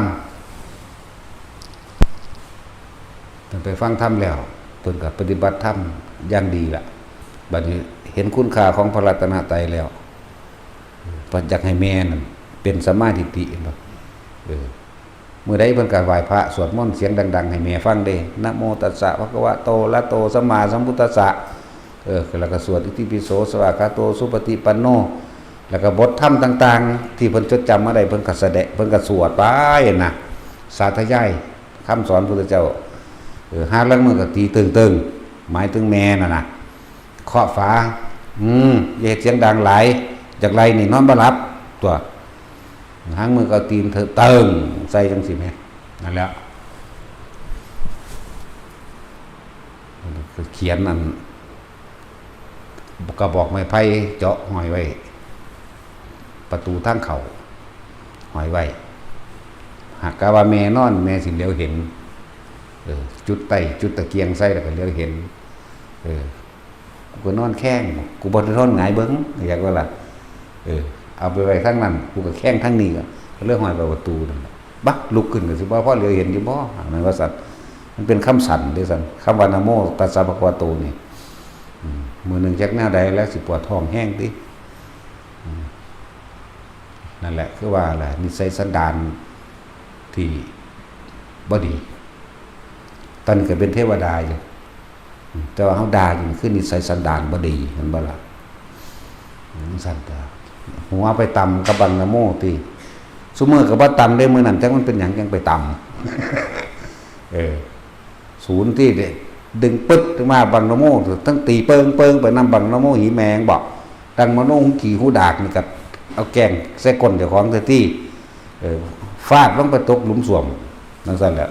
ເພິ່ນໄປຟັງທຳແລ້ວ ເພິ່ນກໍປະຕິບັດທຳຢ່າງດີລະ. ບັດນີ້ເຫັນຄຸນຄ່າຂອງພະລັດຕະນະໄຕແລ້ວ ເພິ່ນຢາກໃຫ້ແມ່ນັ້ນເປັນສຳມາທິດຖິ ເຫັນບໍ່? ເອີ ມື້ໃດເພິ່ນກໍໄຫວ້ພະ ສວດມົນສຽງດັງໆໃຫ້ແມ່ຟັງເດ້ ນະໂມຕັດສະ ພະຄະວະໂຕ ອະລະຫະໂຕ ສຳມາສຳພຸດທັດສະ. ເອີ ແລ້ວກໍສວດ ອິຕິປິໂສ ສະວາກາໂຕ ສຸປະຕິປັນໂນ ແລ້ວກໍບົດທຳຕ່າງໆ ທີ່ເພິ່ນຈົດຈຳມາໄດ້ ເພິ່ນກໍສະແດະ ເພິ່ນກໍສວດໄປນະ ສາທະຍາຍຄຳສອນພຸດທະເຈົ້າ. ເອີ ຫາລາງມື້ກໍຕີເຕີງໆ ໝາຍເຖິງແມ່ນັ້ນນະ ເຄາະຝາ ອືມ ຢ່າເຮັດສຽງດັງຫຼາຍ ຢາກໄລ່ນີ້ນອນບໍ່ຫຼັບຕົວະ. ຫາງມືກໍເອົາຕີນເທີເຕີງໃສ່ຈັ່ງຊີ້ແມ່ນ ນັ້ນແຫຼະ ຂຽນອັນ ກະບອກໄມ້ໄຜ່ເຈາະຫ້ອຍໄວ້ ປະຕູທາງເຂົ້າຫ້ອຍໄວ້. ຫາກກະວ່າແມ່ນອນ ແມ່ຊິຫຼຽວເຫັນ. ເອີ ຈຸດໄຕ້ ຈຸດຕະກຽງໃສ່ ແລ້ວກໍຫຼຽວເຫັນ. ເອີ ກູກໍນອນແຄງ ກູບໍ່ໄດ້ນອນຫງາຍເບິ່ງ ຢາກວ່າລະ. ເອີ ເອົາໄປໄວ້ທາງນັ້ນ ກູກໍແຄງທາງນີ້ ກໍເລີຍຫ້ອຍໄປປະຕູນັ້ນ. ບັກ ລຸກຂຶ້ນກໍຊິບໍ່ພໍຫຼຽວເຫັນຢູ່ບໍ່? ແມ່ນວ່າຊັ້ນ. ມັນເປັນຄຳສັນເດ້ຊັ້ນ ຄຳວ່າ ນະໂມຕັດສະ ພະຄະວະໂຕ ນີ້. ອືມ ມື້ໜຶ່ງຈັກແນວໃດແລ້ວ ຊິປວດທ້ອງແຮງຕິ. ອືມ ນັ້ນແຫຼະ ຄືວ່າແຫຼະ ນິໄສສັນດານທີ່ບໍ່ດີ. ຕອນນີ້ກໍເປັນເທວະດາຢູ່ ແຕ່ວ່າເຮົາດ່າຢູ່ ຄືນິໄສສັນດານບໍ່ດີ ແມ່ນບໍ່ລະ? ຈັ່ງຊັ້ນຕົວະ ຫົວໄປຕຳກັບບັງນະໂມຕິ. ຊຸມື້ກໍບໍ່ຕຳເດ້ ມື້ນັ້ນຈັກມັນເປັນຫຍັງຈັ່ງໄປຕຳ. ເອີ ສູນຕິ ດຶງປຶດມາບັງນະໂມ ທັງຕີເປິງໆ ໄປນຳບັງນະໂມ ຫີແມງເບາະ ດັງມະໂນ ຫູຂີ້ຫູດາກນີ້ ກໍເອົາແກງໃສ່ກົ້ນເຈົ້າຂອງເທື່ອຕິ. ເອີ ຟາດລົງໄປຕົກຫຼຸມສ້ວມ ຈັ່ງຊັ້ນແຫຼະ.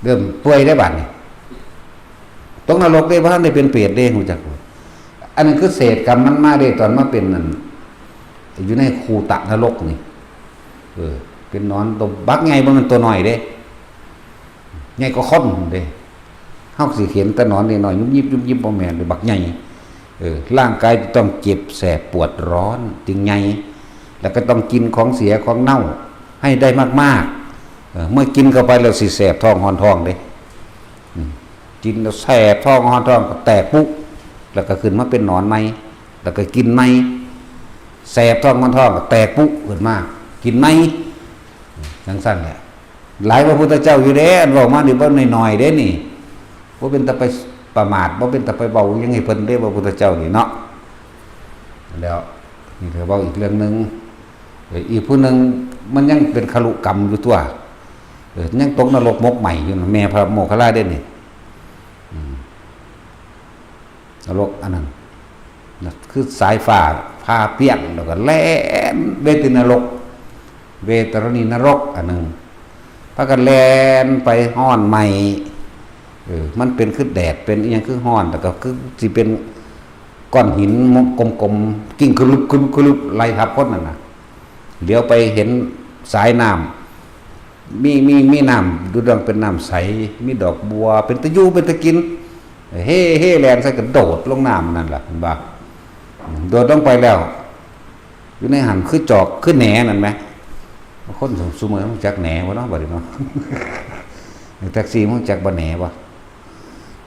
ເລີ່ມເປື່ອຍໄດ້ບາດນີ້ ຕົກນະລົກເດ້ ບໍ່ທັນໄດ້ເປັນເປດເດ້ ຮູ້ຈັກບໍ່? ອັນນັ້ນຄືເສດກຳມັນມາເດ້ ຕອນມາເປັນນັ້ນ ຢູ່ໃນຄູຕະນະລົກນີ້. ເອີ ເປັນໜອນໂຕບັກໃຫຍ່ ບໍ່ແມ່ນໂຕນ້ອຍເດ້ ໃຫຍ່ກວ່າຄົນເດ້. ເຮົາຊິເຫັນແຕ່ໜອນນ້ອຍໆ ຍຸບຍິບໆ ບໍ່ແມ່ນເດ້ ບັກໃຫຍ່. ເອີ ຮ່າງກາຍຈະຕ້ອງເຈັບແສບປວດຮ້ອນຈຶ່ງໃຫຍ່ ແລ້ວກໍຕ້ອງກິນຂອງເສຍຂອງເນົ່າໃຫ້ໄດ້ມາກໆ. ເອີ ເມື່ອກິນເຂົ້າໄປແລ້ວຊິແສບທ້ອງຮ້ອນທ້ອງເດ້. ອືມ ກິນແລ້ວແສບທ້ອງຮ້ອນທ້ອງ ກໍແຕກປຸ ແລ້ວກໍຂຶ້ນມາເປັນໜອນໃໝ່ ແລ້ວກໍກິນໃໝ່ ແສບທ້ອງຮ້ອນທ້ອງ ກໍແຕກປຸຂຶ້ນມາ ກິນໃໝ່. ຈັ່ງຊັ້ນແຫຼະ. ຫຼາຍກວ່າພຸດທະເຈົ້າຢູ່ເດ້ ອັນເວົ້າມານີ້ບໍ່ນ້ອຍໆເດ້ນີ້. ບໍ່ເປັນຕາໄປປະໝາດ ບໍ່ເປັນຕາໄປເວົ້າຫຍັງໃຫ້ເພິ່ນເດ້ ວ່າພຸດທະເຈົ້ານີ້ເນາະ. ແລ້ວນີ້ກໍເວົ້າອີກເລື່ອງໜຶ່ງ. ເອີ ອີກຜູ້ໜຶ່ງມັນຍັງເປັນຄະລຸກຳຢູ່ຕົວະ. ເອີ ຍັງຕົກນະລົກໝົກໄໝ້ຢູ່ນະ ແມ່ພະໂມກຄະລາເດ້ນີ້. ອືມ ນະລົກອັນນັ້ນນະ ຄືສາຍຟ້າຜ່າປ່ຽງ ແລ້ວກໍແລ່ນເວທີນະລົກ ເວຕະລະນີນະລົກອັນໜຶ່ງ ພາກັນແລ່ນໄປຮ້ອນໄໝ້. ເອີ ມັນເປັນຄືແດດ ເປັນອີ່ຫຍັງຄືຮ້ອນ ແລ້ວກໍຄືຊິເປັນກ້ອນຫີນກົມໆ ກິ້ງຄະລຶບໆ ໄລ່ທັບຄົນນັ້ນນະ. ຫຼຽວໄປເຫັນສາຍນ້ຳ ມີ ມີ ມີນ້ຳດູດອງເປັນນ້ຳໃສ ມີດອກບົວ ເປັນຕາຢູ່ເປັນຕາກິນ ເຮ ເຮແລ່ນໃສ່ກະໂດດລົງນ້ຳນັ້ນລະ ເຫັນບໍ່? ໂດດລົງໄປແລ້ວ ຢູ່ໃນຫັ້ນຄືຈອກ ຄືແໜນັ້ນແໝ. ຄົນຊຸ ຊຸມື້ຮູ້ຈັກແໜບໍ່ເນາະ ບັດນີ້ເນາະ? ແທັກຊີຮູ້ຈັກບໍ່ແໜບໍ່?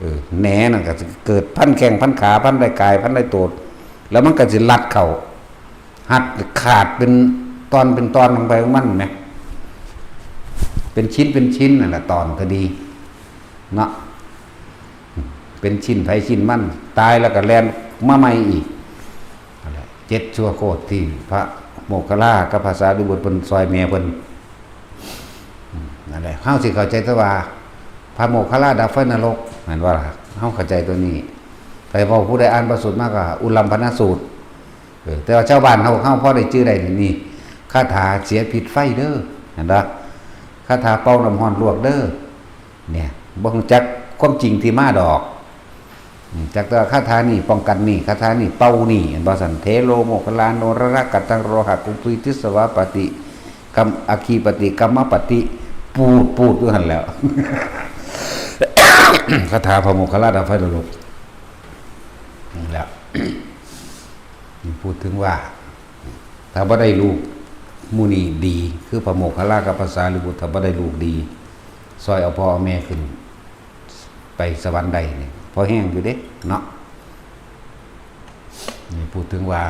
ເອີ ແໜນັ້ນກໍຊິເກີດພັນແຂ້ງພັນຂາ ພັນໄດ້ກາຍ ພັນໄດ້ໂຕ ແລ້ວມັນກໍຊິລັດເຂົ້າ ຮັດຂາດເປັນຕອນເປັນຕອນລົງໄປຂອງມັນແໝ ເປັນຊິ້ນເປັນຊິ້ນນັ້ນລະ ຕອນກໍດີເນາະ ເປັນຊິ້ນໃຜຊິ້ນມັນ ຕາຍແລ້ວກໍແລ່ນມາໃໝ່ອີກ. ນັ້ນແຫຼະ ເຈັດຊົ່ວໂຄດທີ່ພະໂມກຄະລາກັບພະສາລີບຸດເພິ່ນຊ່ອຍແມ່ເພິ່ນ. ອືມ ນັ້ນແຫຼະ ເຮົາຊິເຂົ້າໃຈແຕ່ວ່າພະໂມກຄະລາດັບໄຟນະລົກ ແມ່ນບໍ່ລະ? ເຮົາເຂົ້າໃຈຕົວນີ້. ໃຜເວົ້າ ຜູ້ໃດອ່ານພະສູດມາກໍອຸລັມພະນະສູດ. ເອີ ແຕ່ວ່າຊາວບ້ານເຮົາ ເຮົາພໍໄດ້ຈື່ໄດ້ນີ້ ຄາຖາເສຍພິດໄຟເດີ ເຫັນບໍ່? ຄາຖາເປົ່ານ້ຳຮ້ອນລວກເດີ. ເນຍ ບໍ່ຮູ້ຈັກຄວາມຈິງທີ່ມາດອກ. ອືມ ຈັກແຕ່ວ່າຄາຖານີ້ປ້ອງກັນນີ້ ຄາຖານີ້ເປົ່ານີ້ ເຫັນບໍ່ຊັ້ນ? ເທໂລໂມກຄະລາໂນຣະລະກະຕັງໂຣຫະກຸມພີຕິສະວາປະຕິ ກັມ ອັກຄີປະຕິ ກັມມະປະຕິ ປູດໆ ຢູ່ຫັ້ນແຫຼ້ວ. ຄາຖາພະໂມກຄະລາດັບໄຟນະລົກ ນີ້ແຫຼະ. ນີ້ ພູດເຖິງວ່າ ຖ້າບໍ່ໄດ້ລູກໝູ່ນີ້ດີ ຄືພະໂມກຄະລາກັບພະສາລີບຸດ ຖ້າບໍ່ໄດ້ລູກດີ ຊ່ອຍເອົາພໍ່ເອົາແມ່ຂຶ້ນໄປສະຫວັນໄດ້ນີ້ ພໍແຮງຢູ່ເດ້ເນາະ. ນີ້ ພູດເຖິງວ່າ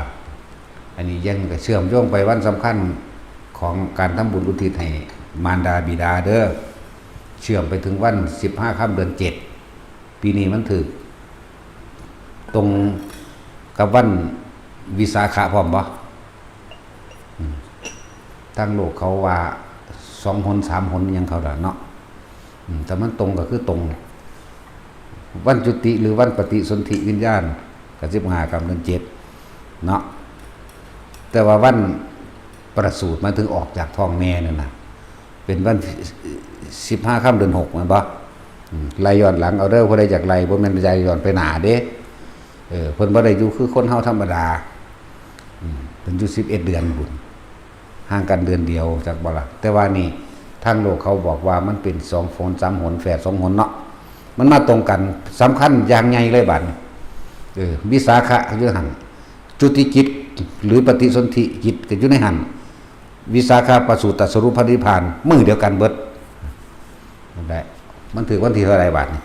ອັນນີ້ຍັງກໍເຊື່ອມໂຍງໄປວັນສຳຄັນຂອງການທຳບຸນອຸທິດໃຫ້ມານດາບິດາເດີ ເຊື່ອມໄປເຖິງວັນສິບຫ້າຄ່ຳເດືອນເຈັດ. ປີນີ້ມັນຖືກຕົງກັບວັນວິສາຂະພ້ອມບໍ່? ອືມ ທາງໂລກເຂົາວ່າສອງຫົນສາມຫົນຫຍັງເຂົາລະເນາະ. ອືມ ຖ້າມັນຕົງກໍຄືຕົງ ວັນຈຸຕິ ຫຼື ວັນປະຕິສົນທິວິນຍານ ກໍສິບຫ້າຄ່ຳເດືອນເຈັດເນາະ. ແຕ່ວ່າວັນປະສູດ ໝາຍເຖິງອອກຈາກທ້ອງແມ່ນັ້ນນະ ເປັນວັນສິບຫ້າຄ່ຳເດືອນຫົກ ແມ່ນບໍ່? ອືມ ໄລ່ຍ້ອນຫຼັງເອົາເດີ ຜູ້ໃດຢາກໄລ່ ບໍ່ແມ່ນໄລ່ຍ້ອນໄປໜ້າເດ້. ເອີ ເພິ່ນບໍ່ໄດ້ຢູ່ຄືຄົນເຮົາທຳມະດາ. ອືມ ເພິ່ນຢູ່ສິບເອັດເດືອນພຸ້ນ. ຫ່າງກັນເດືອນດຽວ ຈັກບໍ່ລະ? ແຕ່ວ່ານີ້ ທາງໂລກເຂົາບອກວ່າມັນເປັນສອງຫົນ ສາມຫົນ ແຝດສອງຫົນເນາະ ມັນມາຕົງກັນ. ສຳຄັນຢ່າງໃຫຍ່ເລີຍບາດນີ້ ເອີ ວິສາຂະຢູ່ຫັ້ນ ຈຸຕິຈິດ ຫຼື ປະຕິສົນທິຈິດກໍຢູ່ໃນຫັ້ນ ວິສາຂະປະສູດຕັດສະຮູ້ພະນິບພານ ມື້ດຽວກັນເບິດ. ນັ້ນແຫຼະ ມັນຖືກວັນທີເທົ່າໃດບາດນີ້?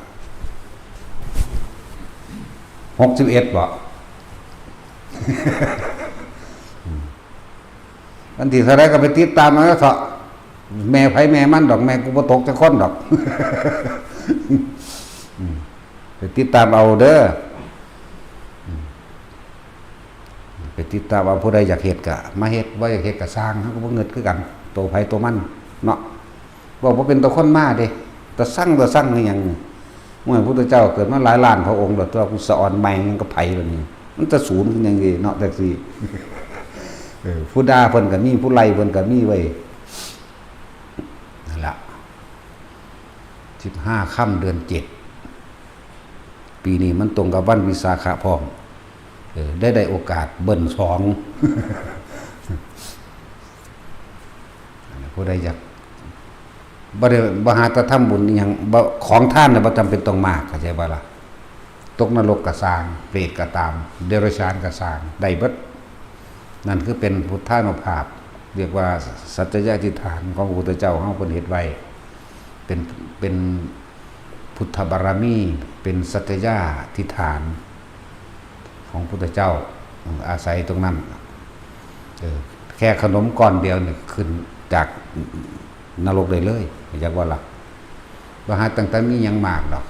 ຫົກສິບເອັດບໍ? ວັນທີເທົ່າໃດກໍໄປຕິດຕາມເອົາເຖາະ ແມ່ໃຜແມ່ມັນດອກ ແມ່ກູບໍ່ຕົກຈັກຄົນດອກ. ໄປຕິດຕາມເອົາເດີ ໄປຕິດຕາມເອົາ. ຜູ້ໃດຢາກເຮັດກະມາເຮັດ ບໍ່ຢາກເຮັດກະຊ່າງ ເຮົາກໍບໍ່ງຶດຄືກັນ ໂຕໃຜໂຕມັນເນາະ. ເວົ້າບໍ່ເປັນຕາຄົນມາເດ້ ຕາຊັງ ຕາຊັງຄືຫຍັງ? ໂອ້ຍ ພຸດທະເຈົ້າເກີດມາຫຼາຍລ້ານພະອົງແລ້ວ ຕົວະ ກູສະອອນໃໝ່ຫຍັງກັບໃຜລະນີ້? ມັນຕາສູນຄືຫຍັງເດເນາະ ແທັກຊີ. ເອີ ຜູ້ດ່າເພິ່ນກໍມີ ຜູ້ໄລ່ເພິ່ນກໍມີເວີຍ. ນັ້ນລະ ສິບຫ້າຄ່ຳເດືອນເຈັດ ປີນີ້ມັນຕົງກັບວັນວິສາຂະພ້ອມ ເອີ ໄດ້ ໄດ້ໂອກາດເບິ່ນສອງ. ອັນນີ້ຜູ້ໃດຢາກ ບໍ່ໄດ້ ບໍ່ຫາແຕ່ທຳບຸນອີ່ຫຍັງ ບໍ່ ຂອງທານນະບໍ່ຈຳເປັນຕ້ອງມາກ ເຂົ້າໃຈບໍ່ລະ? ຕົກນະລົກກໍຊ່າງ ເປດກໍຕາມ ເດຍລະສານກໍຊ່າງ ໄດ້ເບິດ. ນັ້ນຄືເປັນພຸດທານຸພາບ ຮຽກວ່າສັດຈະຍະທິຖານຂອງພະພຸດທະເຈົ້າເຮົາ ເພິ່ນເຮັດໄວ້ ເປັນ ເປັນ ພຸດທະບາລະມີ ເປັນສັດຈະຍາທິຖານຂອງພຸດທະເຈົ້າ ອາໄສຕົງນັ້ນ. ເອີ ແຄ່ຂະໜົມກ້ອນດຽວນີ້ຂຶ້ນຈາກນະລົກໄດ້ເລີຍ ຢາກວ່າລະ ບໍ່ຫາຕັ້ງແຕ່ມີຫຍັງມາກດອກ.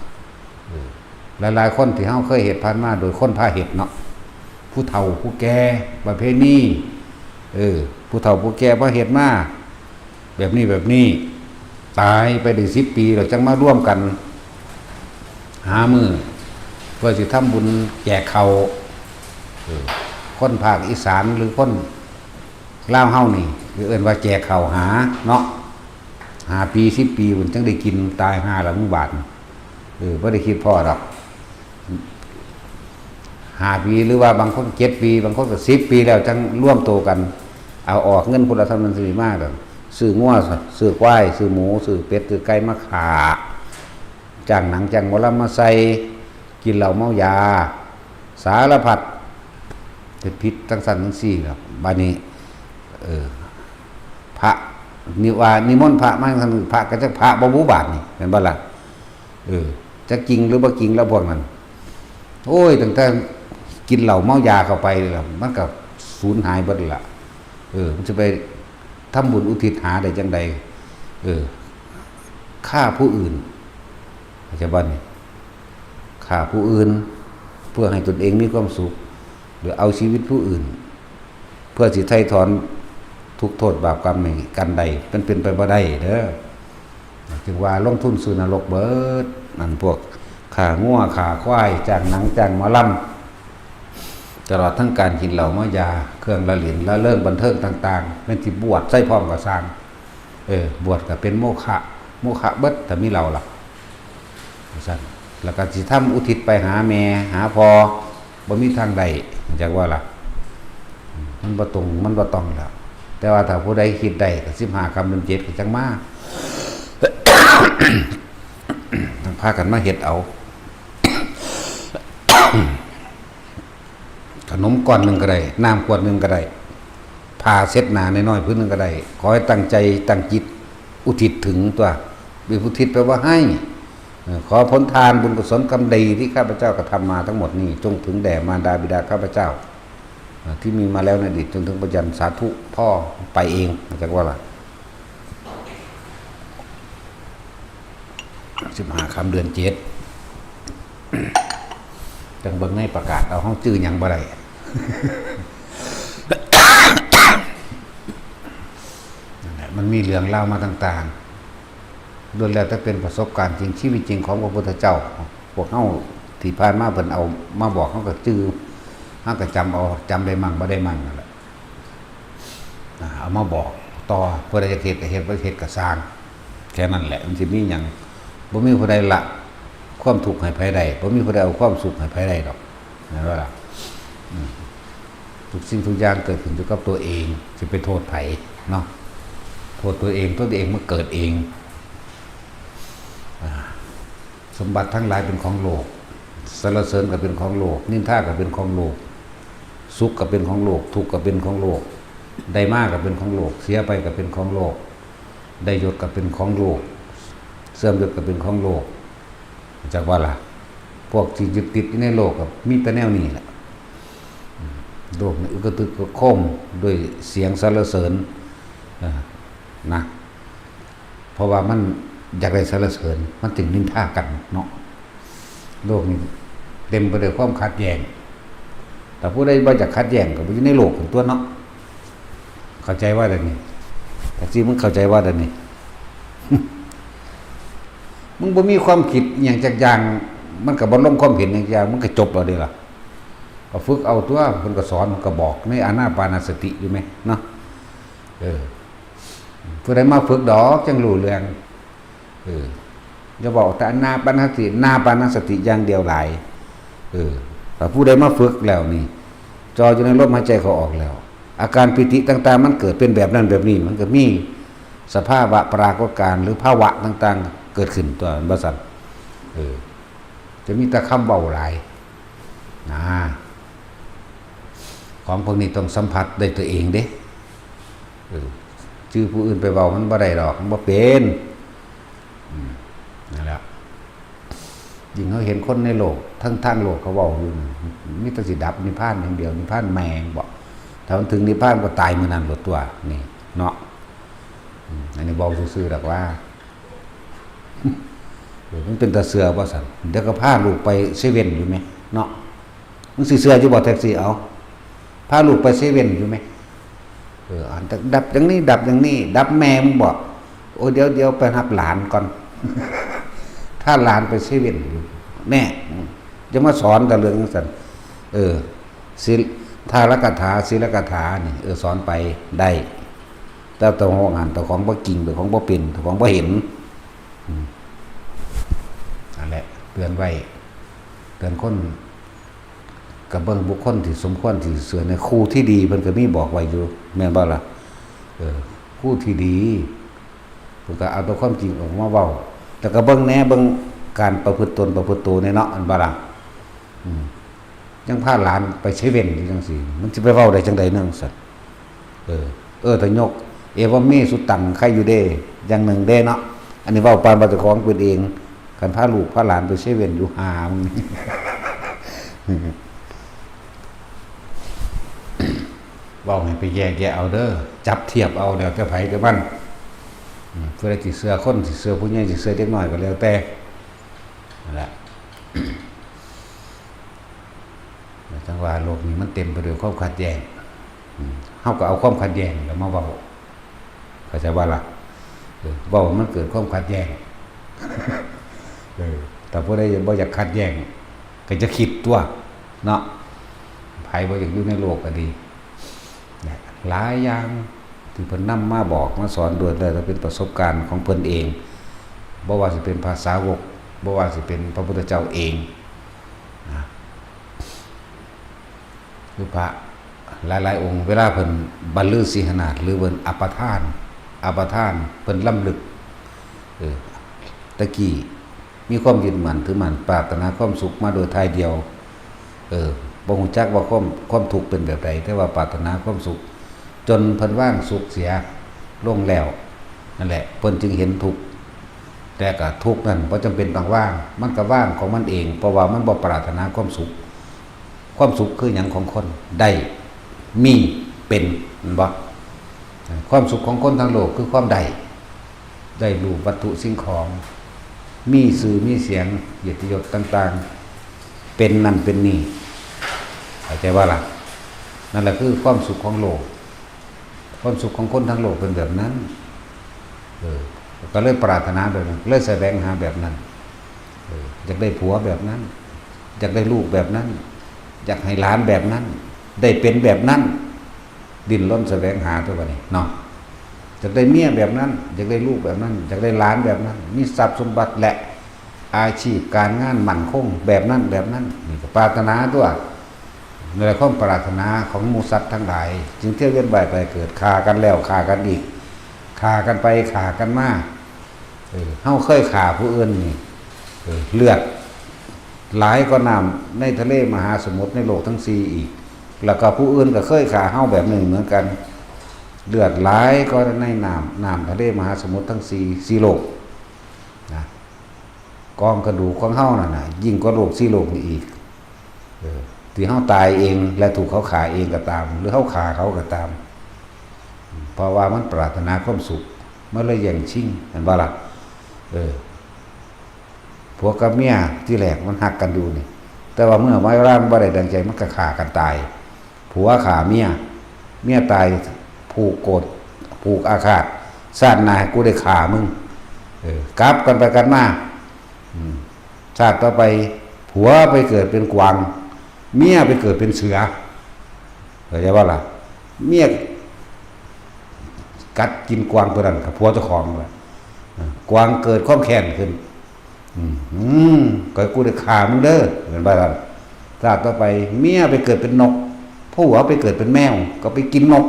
ເອີ ຫຼາຍໆຄົນທີ່ເຮົາເຄີຍເຮັດຜ່ານມາ ໂດຍຄົນພາເຮັດເນາະ ຜູ້ເຖົ້າຜູ້ແກ່ ປະເພນີ ເອີ ຜູ້ເຖົ້າຜູ້ແກ່ພາເຮັດມາ ແບບນີ້ ແບບນີ້ ຕາຍໄປໄດ້ສິບປີແລ້ວ ຈັ່ງມາລວມກັນຫາມື້ ເພື່ອຊິທຳບຸນແຈກເຂົ້າ. ເອີ ຄົນພາກອີສານ ຫຼື ຄົນລາວເຮົານີ້ ເອີ້ນວ່າແຈກເຂົ້າຫາເນາະ ຫ້າປີ ສິບປີພຸ້ນ ຈັ່ງໄດ້ກິນ. ຕາຍຫ່າລະ ມື້ບາດ ເອີ ບໍ່ໄດ້ຄິດພໍດອກ. ຫ້າປີ ຫຼືວ່າບາງຄົນເຈັດປີ ບາງຄົນກໍສິບປີແລ້ວ ຈັ່ງລວມໂຕກັນ ເອົາອອກເງິນພຸ້ນລະເທົ່ານັ້ນເທົ່ານີ້ມາ ຊື້ງົວ ຊື້ຄວາຍ ຊື້ໝູ ຊື້ເປັດ ຊື້ໄກ່ມາຂ້າ ຈ້າງໜັງຈ້າງໝໍລຳມາໃສ່ ກິນເຫຼົ້າເມົາຢາ ສາລະພັດ ເຮັດຜິດຈັ່ງຊັ້ນຈັ່ງຊີ້ແລ້ວ. ບາດນີ້ ເອີ ພະ ນິວ່ານິມົນພະມາຈັ່ງຊັ້ນ ພະກໍຈັກພະບໍ່ບຸບາດນີ້ ແມ່ນບໍ່ລະ? ເອີ ຈັກຈິງຫຼືບໍ່ຈິງລະພວກນັ້ນ. ໂອ້ຍ ຕັ້ງແຕ່ກິນເຫຼົ້າເມົາຢາເຂົ້າໄປລະ ມັນກໍສູນຫາຍເບິດລະ. ເອີ ມັນຊິໄປທຳບຸນອຸທິດຫາໄດ້ຈັ່ງໃດ? ເອີ ຂ້າຜູ້ອື່ນ ເຂົ້າໃຈບໍ່ນີ້? ຂ້າຜູ້ອື່ນເພື່ອໃຫ້ຕົນເອງມີຄວາມສຸກ ຫຼືເອົາຊີວິດຜູ້ອື່ນ ເພື່ອຊິໄຖ່ຖອນທຸກໂທດບາບກຳນີ້ກັນໄດ້ ມັນເປັນໄປບໍ່ໄດ້ເດີ. ຈຶ່ງວ່າລົງທຶນຊື້ນະລົກເບິດ ອັນພວກຂ້າງົວຂ້າຄວາຍ ຈ້າງໜັງຈ້າງໝໍລຳ ຕະຫຼອດທັງການກິນເຫຼົ້າເມົາຢາ ເຄື່ອງລະຫຼິ້ນລະເລີງບັນເທີງຕ່າງໆ ແມ່ນຊິບວດໃສ່ພ້ອມກໍຊ່າງ ເອີ ບວດກໍເປັນໂມຄະ ໂມຄະເບິດ ຖ້າມີເຫຼົ້າລະ ວ່າຊັ້ນ. ແລ້ວກໍຊິທຳອຸທິດໄປຫາແມ່ຫາພໍ່ ບໍ່ມີທາງໄດ້ ຈັ່ງວ່າລະ ມັນບໍ່ຕົງ ມັນບໍ່ຕ້ອງແລ້ວ. ແຕ່ວ່າຖ້າຜູ້ໃດຄິດໄດ້ກໍສິບຫ້າຄ່ຳເດືອນເຈັດກໍຈັ່ງມາ ຕ້ອງພາກັນມາເຮັດເອົາ. ຂະໜົມກ້ອນໜຶ່ງກໍໄດ້ ນ້ຳຂວດໜຶ່ງກໍໄດ້ ຜ້າເຊັດໜ້ານ້ອຍໆຜືນໜຶ່ງກໍໄດ້ ຂໍໃຫ້ຕັ້ງໃຈຕັ້ງຈິດອຸທິດເຖິງຕົວະ. ອຸທິດແປວ່າໃຫ້ ເອີ ຂໍຜົນທານບຸນກຸສົນກຳດີທີ່ຂ້າພະເຈົ້າກະທຳມາທັງໝົດນີ້ ຈົ່ງເຖິງແດ່ມານດາບິດາຂ້າພະເຈົ້າ ເອີ ທີ່ມີມາແລ້ວໃນອະດີດ ຈົນເຖິງປັດຈຸບັນ ສາທຸ ພໍ ໄປເອງ ຈັກວ່າລະ. ສິບຫ້າຄ່ຳເດືອນເຈັດ ຈັ່ງເບິ່ງໃນປະກາດເອົາ ເຮົາຈື່ຫຍັງບໍ່ໄດ້. ນັ້ນແຫຼະ ມັນມີເລື່ອງລາວມາຕ່າງໆ ລ້ວນແລ້ວແຕ່ເປັນປະສົບການຈິງ ຊີວິດຈິງຂອງພະພຸດທະເຈົ້າ. ພວກເຮົາທີ່ຜ່ານມາເພິ່ນເອົາມາບອກ ເຮົາກໍຈື່ ເຮົາກໍຈຳເອົາ ຈຳໄດ້ໝັ່ງບໍ່ໄດ້ໝັ່ງນັ້ນແຫຼະ. ອ່າ ເອົາມາບອກຕໍ່ ຜູ້ໃດຢາກເຮັດກໍເຮັດ ບໍ່ເຮັດກໍຊ່າງ ແຄ່ນັ້ນແຫຼະ. ມັນຊິມີຫຍັງ? ບໍ່ມີຜູ້ໃດລະຄວາມທຸກໃຫ້ໃຜໄດ້ ບໍ່ມີຜູ້ໃດເອົາຄວາມສຸກໃຫ້ໃຜໄດ້ດອກ ແມ່ນບໍ່ລະ? ອືມ ທຸກສິ່ງທຸກຢ່າງເກີດຂຶ້ນຢູ່ກັບຕົວເອງ ຊິໄປໂທດໃຜເນາະ? ໂທດຕົວເອງ ຕົວເອງມາເກີດເອງ. ອາ ສົມບັດທັງຫຼາຍເປັນຂອງໂລກ, ສັນລະເສີນກໍເປັນຂອງໂລກ, ນິນທາກໍເປັນຂອງໂລກ, ສຸກກໍເປັນຂອງໂລກ, ທຸກກໍເປັນຂອງໂລກ, ໄດ້ມາກໍເປັນຂອງໂລກ, ເສຍໄປກໍເປັນຂອງໂລກ, ໄດ້ຍົດກໍເປັນຂອງໂລກ, ເສື່ອມຍົດກໍເປັນຂອງໂລກ. ຈັກວ່າລະ ພວກທີ່ຍຶດຕິດຢູ່ໃນໂລກກໍມີແຕ່ແນວນີ້ແຫຼະ. ໂລກນີ້ອຶກກະທຶກກະໂຄມດ້ວຍສຽງສັນລະເສີນ ເອີ ນະ ເພາະວ່າມັນຢາກໄດ້ສັນລະເສີນ ມັນຈຶ່ງນິນທາກັນເນາະ. ໂລກນີ້ເຕັມໄປດ້ວຍຄວາມຂັດແຍ່ງ. ຖ້າຜູ້ໃດບໍ່ຢາກຂັດແຍ່ງ ກໍບໍ່ຢູ່ໃນໂລກພຸ້ນຕົ໋ວເນາະ. ເຂົ້າໃຈວ່າດຽວນີ້? ແທັກຊີ ມຶງເຂົ້າໃຈວ່າດຽວນີ້? ມຶງບໍ່ມີຄວາມຄິດອີ່ຫຍັງຈັກຢ່າງ ມັນກໍບໍ່ລົງຄວາມເຫັນຫຍັງຈັກຢ່າງ ມັນກໍຈົບແລ້ວເດ້ລະ. ກໍຝຶກເອົາຕົ໋ວ ເພິ່ນກໍສອນ ເພິ່ນກໍບອກໃນອານາປານະສະຕິຢູ່ແມະເນາະ. ເອີ ຜູ້ໃດມາຝຶກດອກ ຈັ່ງຮູ້ເລື່ອງ. ເອີ ຢ່າເວົ້າແຕ່ອານາປານະສະຕິ ອານາປານະສະຕິຢ່າງດຽວຫຼາຍ. ເອີ ຖ້າຜູ້ໃດມາຝຶກແລ້ວນີ້ ຈ່ອຢູ່ໃນລົມຫາຍໃຈເຂົ້າອອກແລ້ວ ອາການປີຕິຕ່າງໆ ມັນເກີດເປັນແບບນັ້ນແບບນີ້ ມັນກໍມີສະພາວະປາກົດການ ຫຼື ພາວະຕ່າງໆ ເກີດຂຶ້ນຕົ໋ວ ແມ່ນບໍ່ຊັ້ນ? ເອີ ຈະມີແຕ່ຄຳເວົ້າຫຼາຍນາ. ຂອງພວກນີ້ຕ້ອງສຳຜັດດ້ວຍຕົວເອງເດ້. ເອີ ຈື່ຜູ້ອື່ນໄປເວົ້າມັນບໍ່ໄດ້ດອກ ມັນບໍ່ເປັນ. ອືມ ນັ້ນແຫຼະ. ຍິ່ງເຮົາເຫັນຄົນໃນໂລກ ທັງທາງໂລກເຂົາເວົ້າຢູ່ ມີແຕ່ຊິດັບນິບພານຢ່າງດຽວ ນິບພານແມ່ງບໍ? ຖ້າມັນເຖິງນິບພານກໍຕາຍມື້ນັ້ນໂລດຕົ໋ວນີ້ເນາະ. ອືມ ອັນນີ້ເວົ້າຊື່ໆດອກວ່າ ເອີ ມັນເປັນຕາເຊື່ອບໍ່ຊັ້ນ? ດຽວກໍພາລູກໄປເຊເວັ່ນຢູ່ແມະເນາະ. ມຶງຊິເຊື່ອຢູ່ບໍ່ແທັກຊີ? ເອົາ ພາລູກໄປເຊເວັ່ນຢູ່ແມະ. ເອີ ອັນດັບຢ່າງນີ້ ດັບຢ່າງນີ້ ດັບແມ່ມຶງບໍ? ໂອ້ ດຽວໆ ໄປຮັບຫຼານກ່ອນ ພາຫຼານໄປເຊເວັ່ນຢູ່ ແນ່ ຢ່າມາສອນແຕ່ເລື່ອງຈັ່ງຊັ້ນ. ເອີ ສິ ທາລະກະຖາ ສີລະກະຖານີ້ ເອີ ສອນໄປໄດ້ ແຕ່ເຈົ້າຂອງອັນ ເຈົ້າຂອງບໍ່ຈິງ ເຈົ້າຂອງບໍ່ເປັນ ເຈົ້າຂອງບໍ່ເຫັນ. ອືມ ນັ້ນແຫຼະ ເຕືອນໄວ້ ເຕືອນຄົນ ກໍເບິ່ງບຸກຄົນທີ່ສົມຄວນທີ່ເຊື່ອ ໃນຄູທີ່ດີເພິ່ນກໍມີບອກໄວ້ຢູ່ ແມ່ນບໍ່ລະ? ເອີ ຄູທີ່ດີ ເພິ່ນກໍເອົາແຕ່ຄວາມຈິງອອກມາເວົ້າ ແລ້ວກໍເບິ່ງແດ່ ເບິ່ງການປະພຶດຕົນປະພຶດໂຕແດ່ເນາະ ແມ່ນບໍ່ລະ? ອືມ ຍັງພາຫຼານໄປເຊເວັ່ນຢູ່ຈັ່ງຊີ້ ມັນຊິໄປເວົ້າໄດ້ຈັ່ງໃດເນາະ ຊັ້ນ? ເອີ ເອີ ຖ້າຍົກ ເອວະເມສຸຕັງ ໃຄຢູ່ເດ້ ຢ່າງໜຶ່ງເດ້ເນາະ. ອັນນີ້ເວົ້າປານວ່າເຈົ້າຂອງເປັນເອງ ຄັນພາລູກພາຫຼານໄປເຊເວັ່ນຢູ່ ຫາມຶງ ເວົ້າໃຫ້ໄປແຍກແຍະເອົາເດີ ຈັບທຽບເອົາ ແລ້ວແຕ່ໃຜແຕ່ມັນ. ອືມ ຜູ້ໃດຊິເຊື່ອຄົນ ຊິເຊື່ອຜູ້ໃຫຍ່ ຊິເຊື່ອເດັກນ້ອຍກໍແລ້ວແຕ່ ນັ້ນແຫຼະ. ຈັ່ງວ່າໂລກນີ້ມັນເຕັມໄປດ້ວຍຄວາມຂັດແຍ່ງ. ອືມ ເຮົາກໍເອົາຄວາມຂັດແຍ່ງແລ້ວມາເວົ້າ ເຂົ້າໃຈບໍ່ລະ? ເອີ ເວົ້າໃຫ້ມັນເກີດຄວາມຂັດແຍ່ງ. ເອີ ຖ້າຜູ້ໃດບໍ່ຢາກຂັດແຍ່ງ ກໍຈະຄິດຕົ໋ວເນາະ ໃຜບໍ່ຢາກຢູ່ໃນໂລກກໍດີ. ຫຼາຍຢ່າງທີ່ເພິ່ນນຳມາບອກມາສອນ ລ້ວນແລ້ວແຕ່ເປັນປະສົບການຂອງເພິ່ນເອງ ບໍ່ວ່າຊິເປັນພະສາວົກ ບໍ່ວ່າຊິເປັນພະພຸດທະເຈົ້າເອງນະ ຄືພະຫຼາຍໆອົງ ເວລາເພິ່ນບັນລືສີຫະນາດ ຫຼື ເພິ່ນອັບປະທານ ອັບປະທານ ເພິ່ນລຳລຶກ ເອີ ແຕ່ກີ້ ມີຄວາມຍຶດໝັ້ນຖືໝັ້ນ ປາດຖະໜາຄວາມສຸກມາໂດຍທ້າຍດ່ຽວ. ເອີ ບໍ່ຮູ້ຈັກວ່າຄວາມ ຄວາມທຸກເປັນແບບໃດ ແຕ່ວ່າປາດຖະໜາຄວາມສຸກ ຈົນເພິ່ນວາງສຸກເສຍລົງແລ້ວ ນັ້ນແຫຼະ ເພິ່ນຈຶ່ງເຫັນທຸກ. ແຕ່ກໍທຸກນັ້ນບໍ່ຈຳເປັນຕ້ອງວາງ ມັນກໍວາງຂອງມັນເອງ ເພາະວ່າມັນບໍ່ປາດຖະໜາຄວາມສຸກ. ຄວາມສຸກຄືຫຍັງຂອງຄົນ? ໄດ້ ມີ ເປັນ ແມ່ນບໍ່? ຄວາມສຸກຂອງຄົນທັງໂລກຄືຄວາມໄດ້ ໄດ້ຮູບວັດຖຸສິ່ງຂອງ ມີຊື່ມີສຽງ ກຽດຕິຍົດຕ່າງໆ ເປັນນັ້ນເປັນນີ້ ເຂົ້າໃຈບໍ່ລະ? ນັ້ນລະຄືຄວາມສຸກຂອງໂລກ ຄວາມສຸກຂອງຄົນທັງໂລກເປັນແບບນັ້ນ. ເອີ ກໍເລີຍປາດຖະໜາແບບນັ້ນ ເລີຍສະແຫວງຫາແບບນັ້ນ. ເອີ ຢາກໄດ້ຜົວແບບນັ້ນ ຢາກໄດ້ລູກແບບນັ້ນ ຢາກໃຫ້ຫຼານແບບນັ້ນ ໄດ້ເປັນແບບນັ້ນ ດີ້ນລົນສະແຫວງຫາຕົວບັດນີ້ເນາະ. ຢາກໄດ້ເມຍແບບນັ້ນ ຢາກໄດ້ລູກແບບນັ້ນ ຢາກໄດ້ຫຼານແບບນັ້ນ ມີຊັບສົມບັດ ແລະ ອາຊີບການງານໝັ້ນຄົງແບບນັ້ນແບບນັ້ນ ນີ້ກໍປາດຖະໜາຕົວ. ນັ້ນແຫຼະ ຄວາມປາດຖະໜາຂອງໝູ່ສັດທັງຫຼາຍ ຈຶ່ງທຽວວຽນວ່າຍຕາຍເກີດ, ຂ້າກັນແລ້ວຂ້າກັນອີກ, ຂ້າກັນໄປຂ້າກັນມາ. ເອີ ເຮົາເຄີຍຂ້າຜູ້ອື່ນນີ້ ເອີ ເລືອດຫຼາຍກວ່ານ້ຳໃນທະເລມະຫາສະໝຸດໃນໂລກທັງສີ່ອີກ, ແລ້ວກໍຜູ້ອື່ນກໍເຄີຍຂ້າເຮົາແບບໜຶ່ງເໝືອນກັນ, ເລືອດຫຼາຍກວ່າໃນນ້ຳ, ນ້ຳທະເລມະຫາສະໝຸດທັງສີ່, ສີ່ໂລກນະ. ກອງກະດູກຂອງເຮົານັ້ນນະ ຍິ່ງກວ່າໂລກສີ່ໂລກນີ້ອີກ. ເອີ ທີ່ເຮົາຕາຍເອງ ແລະ ຖືກເຂົາຂ້າເອງກໍຕາມ ຫຼື ເຮົາຂ້າເຂົາກໍຕາມ, ເພາະວ່າມັນປາດຖະໜາຄວາມສຸກ ມັນເລີຍແຍ່ງຊິງ ແມ່ນບໍ່ລະ? ເອີ ຜົວກັບເມຍທີແລກມັນຮັກກັນຢູ່ນີ້, ແຕ່ວ່າເມື່ອເວລາມັນບໍ່ໄດ້ດັ່ງໃຈ ມັນກໍຂ້າກັນຕາຍ. ຜົວຂ້າເມຍ, ເມຍຕາຍ ຜູກໂກດ ຜູກອາຄາດ, ຊາດໜ້າໃຫ້ກູໄດ້ຂ້າມຶງ. ເອີ ກັບກັນໄປກັນມາ, ອືມ ຊາດຕໍ່ໄປ ຜົວໄປເກີດເປັນກວາງ, ເມຍໄປເກີດເປັນເສືອ. ເຂົ້າໃຈບໍ່ລະ? ເມຍກັດກິນກວາງຕົວນັ້ນກັບຜົວເຈົ້າຂອງລະ, ກວາງເກີດຄວາມແຄ້ນຂຶ້ນ. ອືມ ອືມ ຂ້ອຍ ກູໄດ້ຂ້າມຶງເດີ ແມ່ນບໍ່? ຊາດຕໍ່ໄປ ເມຍໄປເກີດເປັນນົກ, ຜົວໄປເກີດເປັນແມວ ກໍໄປກິນນົກ.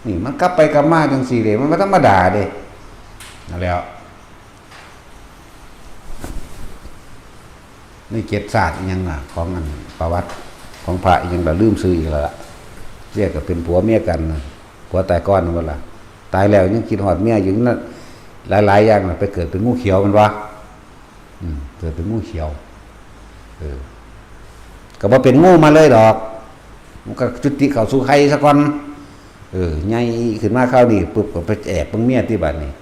ນີ້ມັນກັບໄປກັບມາຈັ່ງຊີ້ເດ້, ມັນບໍ່ທຳມະດາເດ້. ນັ້ນແຫຼະ ໃນເຈັດຊາດອີ່ຫຍັງນະ ຂອງອັນປະຫວັດຂອງພະອີ່ຫຍັງລະ ລືມຊື່ອີກແລ້ວລະ, ເມຍກໍເປັນຜົວເມຍກັນນະ, ຜົວຕາຍກ່ອນແມ່ນບໍ່ລະ? ຕາຍແລ້ວຍັງຄິດຮອດເມຍຢູ່ນັ້ນ, ຫຼາຍໆຢ່າງນະ ໄປເກີດເປັນງູຂຽວແມ່ນບໍ່? ອືມ ເກີດເປັນງູຂຽວ ເອີ ກໍບໍ່ເປັນງູມາເລີຍດອກ, ມັນກໍຈຸຕິເຂົ້າສູ່ໄຂ່ຊະກ່ອນ. ເອີ ໃຫຍ່ຂຶ້ນມາຄາວນີ້ປຶບ ກໍໄປແອບເບິ່ງເມຍຕິບາດນີ້,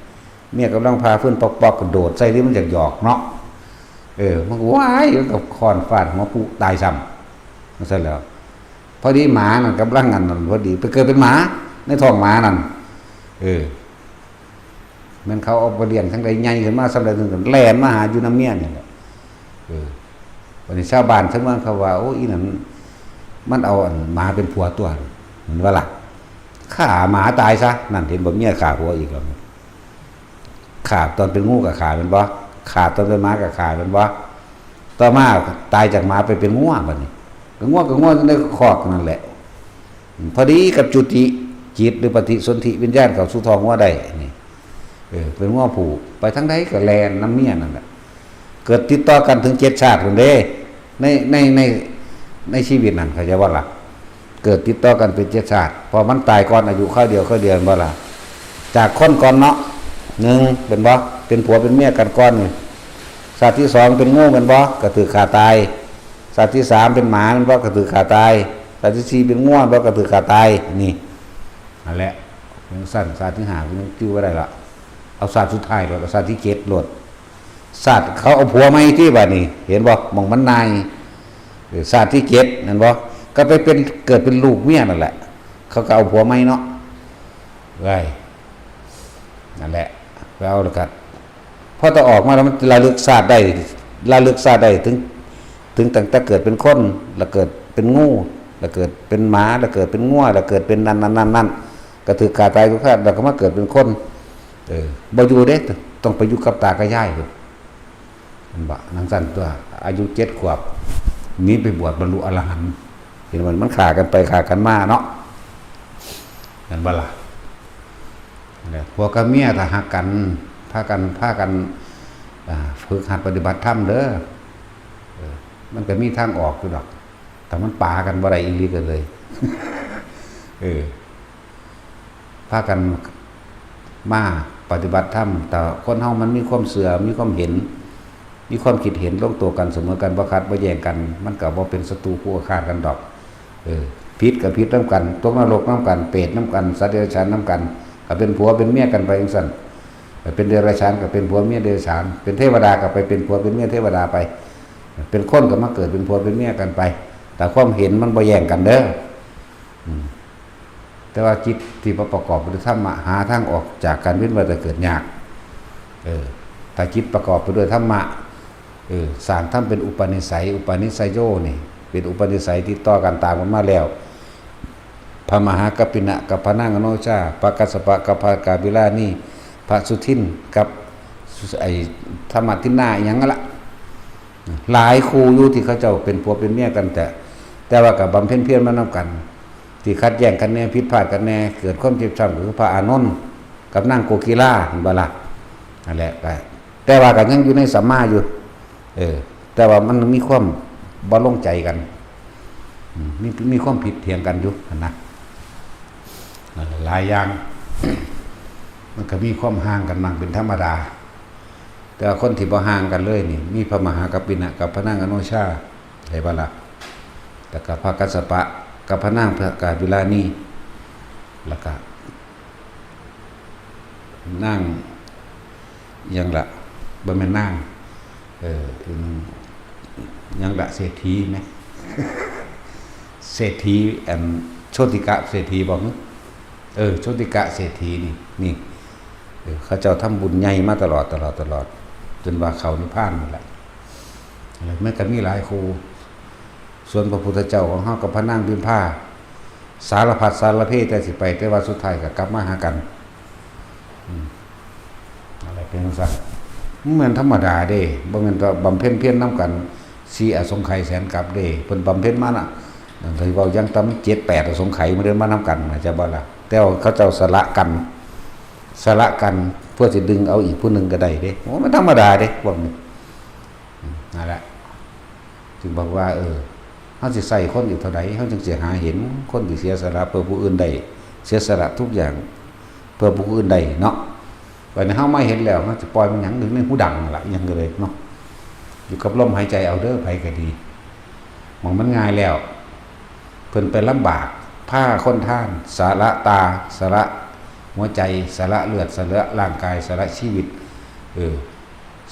ເມຍກຳລັງຜ່າຟືນປອກໆ ກະໂດດໃສ່ທີ່ມັນຢາກຢອກເນາະ. ເອີ ມັນກໍ ວ້າຍ ມັນກໍຄ້ອນຟາດຫົວປຸຕາຍຊ້ຳ ຈັ່ງຊັ້ນແຫຼ້ວ. ພໍດີໝານັ້ນກຳລັງອັນນັ້ນ ພໍດີໄປເກີດເປັນໝາໃນທ້ອງໝານັ້ນ. ເອີ ແມ່ນເຂົາເອົາໄປລ້ຽງຈັ່ງໃດ ໃຫຍ່ຂຶ້ນມາສ່ຳໃດ ເຖິງແລ່ນມາຫາຢູ່ນຳເມຍນີ້ແຫຼະ. ເອີ ບັດນີ້ຊາວບ້ານຊາວເມືອງເຂົາວ່າ ໂອ້ ອີ່ນັ້ນມັນເອົາອັນໝາເປັນຜົວຕົວະ ແມ່ນບໍ່ລະ? ຂ້າໝາຕາຍຊະ. ນັ້ນ ເຫັນບໍ່? ເມຍຂ້າຜົວອີກແລ້ວ. ຂ້າຕອນເປັນງູກໍຂ້າແມ່ນບໍ່? ຂ້າຕອນເປັນໝາກໍຂ້າແມ່ນບໍ່? ຕໍ່ມາຕາຍຈາກໝາໄປເປັນງົວບັດນີ້, ກໍງົວກໍງົວຢູ່ໃນຄອກນັ້ນແຫຼະ. ພໍດີກັບຈຸຕິຈິດ ຫຼື ປະຕິສົນທິວິນຍານເຂົ້າສູ່ທ້ອງງົວໄດ້ນີ້. ເອີ ເປັນງົວຜູ້ ໄປທາງໃດກໍແລ່ນນຳເມຍນັ້ນແຫຼະ. ເກີດຕິດຕໍ່ກັນເຖິງເຈັດຊາດພຸ້ນເດ້ ໃນ ໃນ ໃນ ໃນຊີວິດນັ້ນ ເຂົ້າໃຈບໍ່ລະ? ເກີດຕິດຕໍ່ກັນເປັນເຈັດຊາດ ເພາະມັນຕາຍກ່ອນອາຍຸຄາວດຽວ ຄາວດຽວ ແມ່ນບໍ່ລະ? ຈາກຄົນກ່ອນເນາະ ໜຶ່ງ ແມ່ນບໍ່? ເປັນຜົວເປັນເມຍກັນກ່ອນນີ້. ຊາດທີສອງເປັນງູແມ່ນບໍ່? ກໍຖືກຂ້າຕາຍ. ຊາດທີສາມເປັນໝາແມ່ນບໍ່? ກໍຖືກຂ້າຕາຍ. ຊາດທີສີ່ເປັນງົວແມ່ນບໍ່? ກໍຖືກຂ້າຕາຍ. ນີ້ ນັ້ນແຫຼະ ຈັ່ງຊັ້ນ ຊາດທີຫ້າກໍຍັງຕິວບໍ່ໄດ້ລະ, ເອົາຊາດສຸດທ້າຍໂລດ ເອົາຊາດທີເຈັດໂລດ. ຊາດເຂົາເອົາຜົວໃໝ່ຕິບາດນີ້ ເຫັນບໍ່? ໝ່ອງມັນນາຍ ເອີ ຊາດທີເຈັດແມ່ນບໍ່? ກໍໄປເປັນ ເກີດເປັນລູກເມຍນັ້ນແຫຼະ, ເຂົາກໍເອົາຜົວໃໝ່ເນາະ. ເອີຍ ນັ້ນແຫຼະ ໄປເອົາແລ້ວກໍ ພໍຕະອອກມາແລ້ວ ມັນລະລຶກຊາດໄດ້ ລະລຶກຊາດໄດ້ເຖິງ ເຖິງຕັ້ງແຕ່ເກີດເປັນຄົນ ລະເກີດເປັນງູ ລະເກີດເປັນໝາ ລະເກີດເປັນງົວ ລະເກີດເປັນນັ້ນໆໆໆ ກະຖືກຂ້າຕາຍທຸກຊາດ ລະກະມາເກີດເປັນຄົນ. ເອີ ບໍ່ຢູ່ເດ້ ຕ້ອງໄປຢູ່ກັບຕາກັບຍາຍພຸ້ນ ແມ່ນບໍ່? ຈັ່ງຊັ້ນຕົວະ ອາຍຸເຈັດຂວບ ໜີໄປບວດບັນລຸອະລະຫັນ. ເຫັນບໍ່? ມັນຂ້າກັນໄປຂ້າກັນມາເນາະ ແມ່ນບໍ່ລະ? ນັ້ນແຫຼະ ຜົວກັບເມຍຖ້າຮັກກັນ ພາກັນ ພາກັນ ອ່າ ຝຶກຫັດປະຕິບັດທຳເດີ. ເອີ ມັນກະມີທາງອອກຢູ່ດອກ ຖ້າມັນປາກັນບໍ່ໄດ້ອີ່ຫຼີກໍເລີຍ ເອີ ພາກັນມາປະຕິບັດທຳ. ແຕ່ຄົນເຮົາມັນມີຄວາມເຊື່ອ ມີຄວາມເຫັນ ມີຄວາມຄິດເຫັນລົງໂຕກັນສະເໝີກັນ ບໍ່ຂັດບໍ່ແຍ່ງກັນ ມັນກໍບໍ່ເປັນສັດຕູຄູ່ອາຄາດກັນດອກ. ເອີ ຜິດກໍຜິດນຳກັນ ຕົກນະລົກນຳກັນ ເປດນຳກັນ ສັດເດຍລະສານນຳກັນ. ກໍເປັນຜົວເປັນເມຍກັນໄປຈັ່ງຊັ້ນ, ເປັນເດຍລະສານກໍເປັນຜົວເມຍເດຍລະສານ, ເປັນເທວະດາກໍໄປເປັນຜົວເປັນເມຍເທວະດາໄປ, ເປັນຄົນກໍມາເກີດເປັນຜົວເປັນເມຍກັນໄປ ຖ້າຄວາມເຫັນມັນບໍ່ແຍ່ງກັນເດີ. ອືມ ແຕ່ວ່າຈິດທີ່ບໍ່ປະກອບໄປດ້ວຍທຳມະ ຫາທາງອອກຈາກການເວີຍນວ່າຍຕາຍເກີດຍາກ. ເອີ ຖ້າຈິດປະກອບໄປດ້ວຍທຳມະ ເອີ ສ້າງທຳເປັນອຸປະນິໄສ ອຸປະນິໄສໂຍນີ້ ເປັນອຸປະນິໄສຕິດຕໍ່ກັນຕາມກັນມາແລ້ວ ພະມະຫາກັບປິນະກັບພະນາງອະໂນຊາ ພະກັດສະປະກັບພະກາບິລານີ ພະສຸທິນກັບ ໄອ້ ທຳມະທິນນາ ອີ່ຫຍັງຫັ້ນລະ. ຫຼາຍຄູ່ຢູ່ທີ່ເຂົາເຈົ້າເປັນຜົວເປັນເມຍກັນ ແຕ່ ແຕ່ວ່າກໍບຳເພັນພຽນມານຳກັນ ທີ່ຂັດແຍ້ງກັນແດ່ ຜິດພາດກັນແດ່ ເກີດຄວາມເຈັບຊ້ຳ ກໍຄືພະອານົນກັບນາງໂກກິລາ ເຫັນບໍ່ລະ? ນັ້ນແຫຼະ ກໍ ແຕ່ວ່າກໍຍັງຢູ່ໃນສັມມາຢູ່ ເອີ ແຕ່ວ່າມັນມີຄວາມບໍ່ລົງໃຈກັນ ອືມ ມີ ມີຄວາມຜິດຖຽງກັນຢູ່ຫັ້ນນະ ນັ້ນແຫຼະ ຫຼາຍຢ່າງ ມັນກໍມີຄວາມຫ່າງກັນໝັ່ງເປັນທຳມະດາ ແຕ່ວ່າຄົນທີ່ບໍ່ຫ່າງກັນເລີຍນີ້ ມີພະມະຫາກັບປິນະກັບພະນາງອະໂນຊາ ເຫັນບໍ່ລະ? ແລ້ວກໍພະກັດສະປະກັບພະນາງພະກາວິລານີ ແລ້ວກໍ ນາງຫຍັງລະ ບໍ່ແມ່ນນາງ ເອີ ຫຍັງລະ ເສດຖີແມ ເສດຖີ ອັນ ໂຊຕິກະເສດຖີບໍ່? ເອີ ໂຊຕິກະເສດຖີນີ້ ນີ້ ເອີ ເຂົາເຈົ້າທຳບຸນໃຫຍ່ມາຕະຫຼອດ ຕະຫຼອດ ຕະຫຼອດ ຈົນວ່າເຂົ້ານິບພານນີ້ແຫຼະ ແລ້ວມັນກໍມີຫຼາຍຄູ່ ສ່ວນພະພຸດທະເຈົ້າຂອງເຮົາກັບພະນາງພິມພາ ສາລະພັດສາລະເພແຕ່ຊິໄປ ແຕ່ວ່າສຸດທ້າຍກໍກັບມາຫາກັນ ອືມ ນັ້ນແຫຼະ ເປັນຈັ່ງຊັ້ນ ມັນແມ່ນທຳມະດາເດ້ ບໍ່ແມ່ນວ່າບຳເພັນພຽນນຳກັນສີ່ອະສົງໄຂແສນກັບເດ້ ເພິ່ນບຳເພັນມານະ ເວົ້າຢ່າງຕ່ຳເຈັດແປດອະສົງໄຂ ມັນເດີນມານຳກັນ ເຂົ້າໃຈບໍ່ລະ? ແຕ່ວ່າເຂົາເຈົ້າສະຫຼະກັນ ສະຫຼະກັນ ເພື່ອຊິດຶງເອົາອີກຜູ້ໜຶ່ງກໍໄດ້ເດ້ ໂອ້ ມັນທຳມະດາເດ້ພວກນີ້ ນັ້ນແຫຼະ ຈຶ່ງບອກວ່າ ເອີ ເຮົາຊິໃຊ້ຄົນອີກເທົ່າໃດ ເຮົາຈຶ່ງຊິຫາເຫັນຄົນທີ່ເສຍສະຫຼະເພື່ອຜູ້ອື່ນໄດ້ ເສຍສະຫຼະທຸກຢ່າງເພື່ອຜູ້ອື່ນໄດ້ເນາະ. ບັດນີ້ເຮົາມາເຫັນແລ້ວ ເຮົາຊິປ່ອຍມັນຫຍັງ ໃນຫູດັງນັ້ນລະ ຫຍັງກໍເລີຍເນາະ ຢູ່ກັບລົມຫາຍໃຈເອົາເດີ ໃຜກໍດີ ໝ່ອງມັນງ່າຍແລ້ວ ເພິ່ນໄປລຳບາກ ພາຄົນທ່ານ ສະຫຼະຕາ ສະຫຼະຫົວໃຈ ສະຫຼະເລືອດ ສະຫຼະຮ່າງກາຍ ສະຫຼະຊີວິດ ເອີ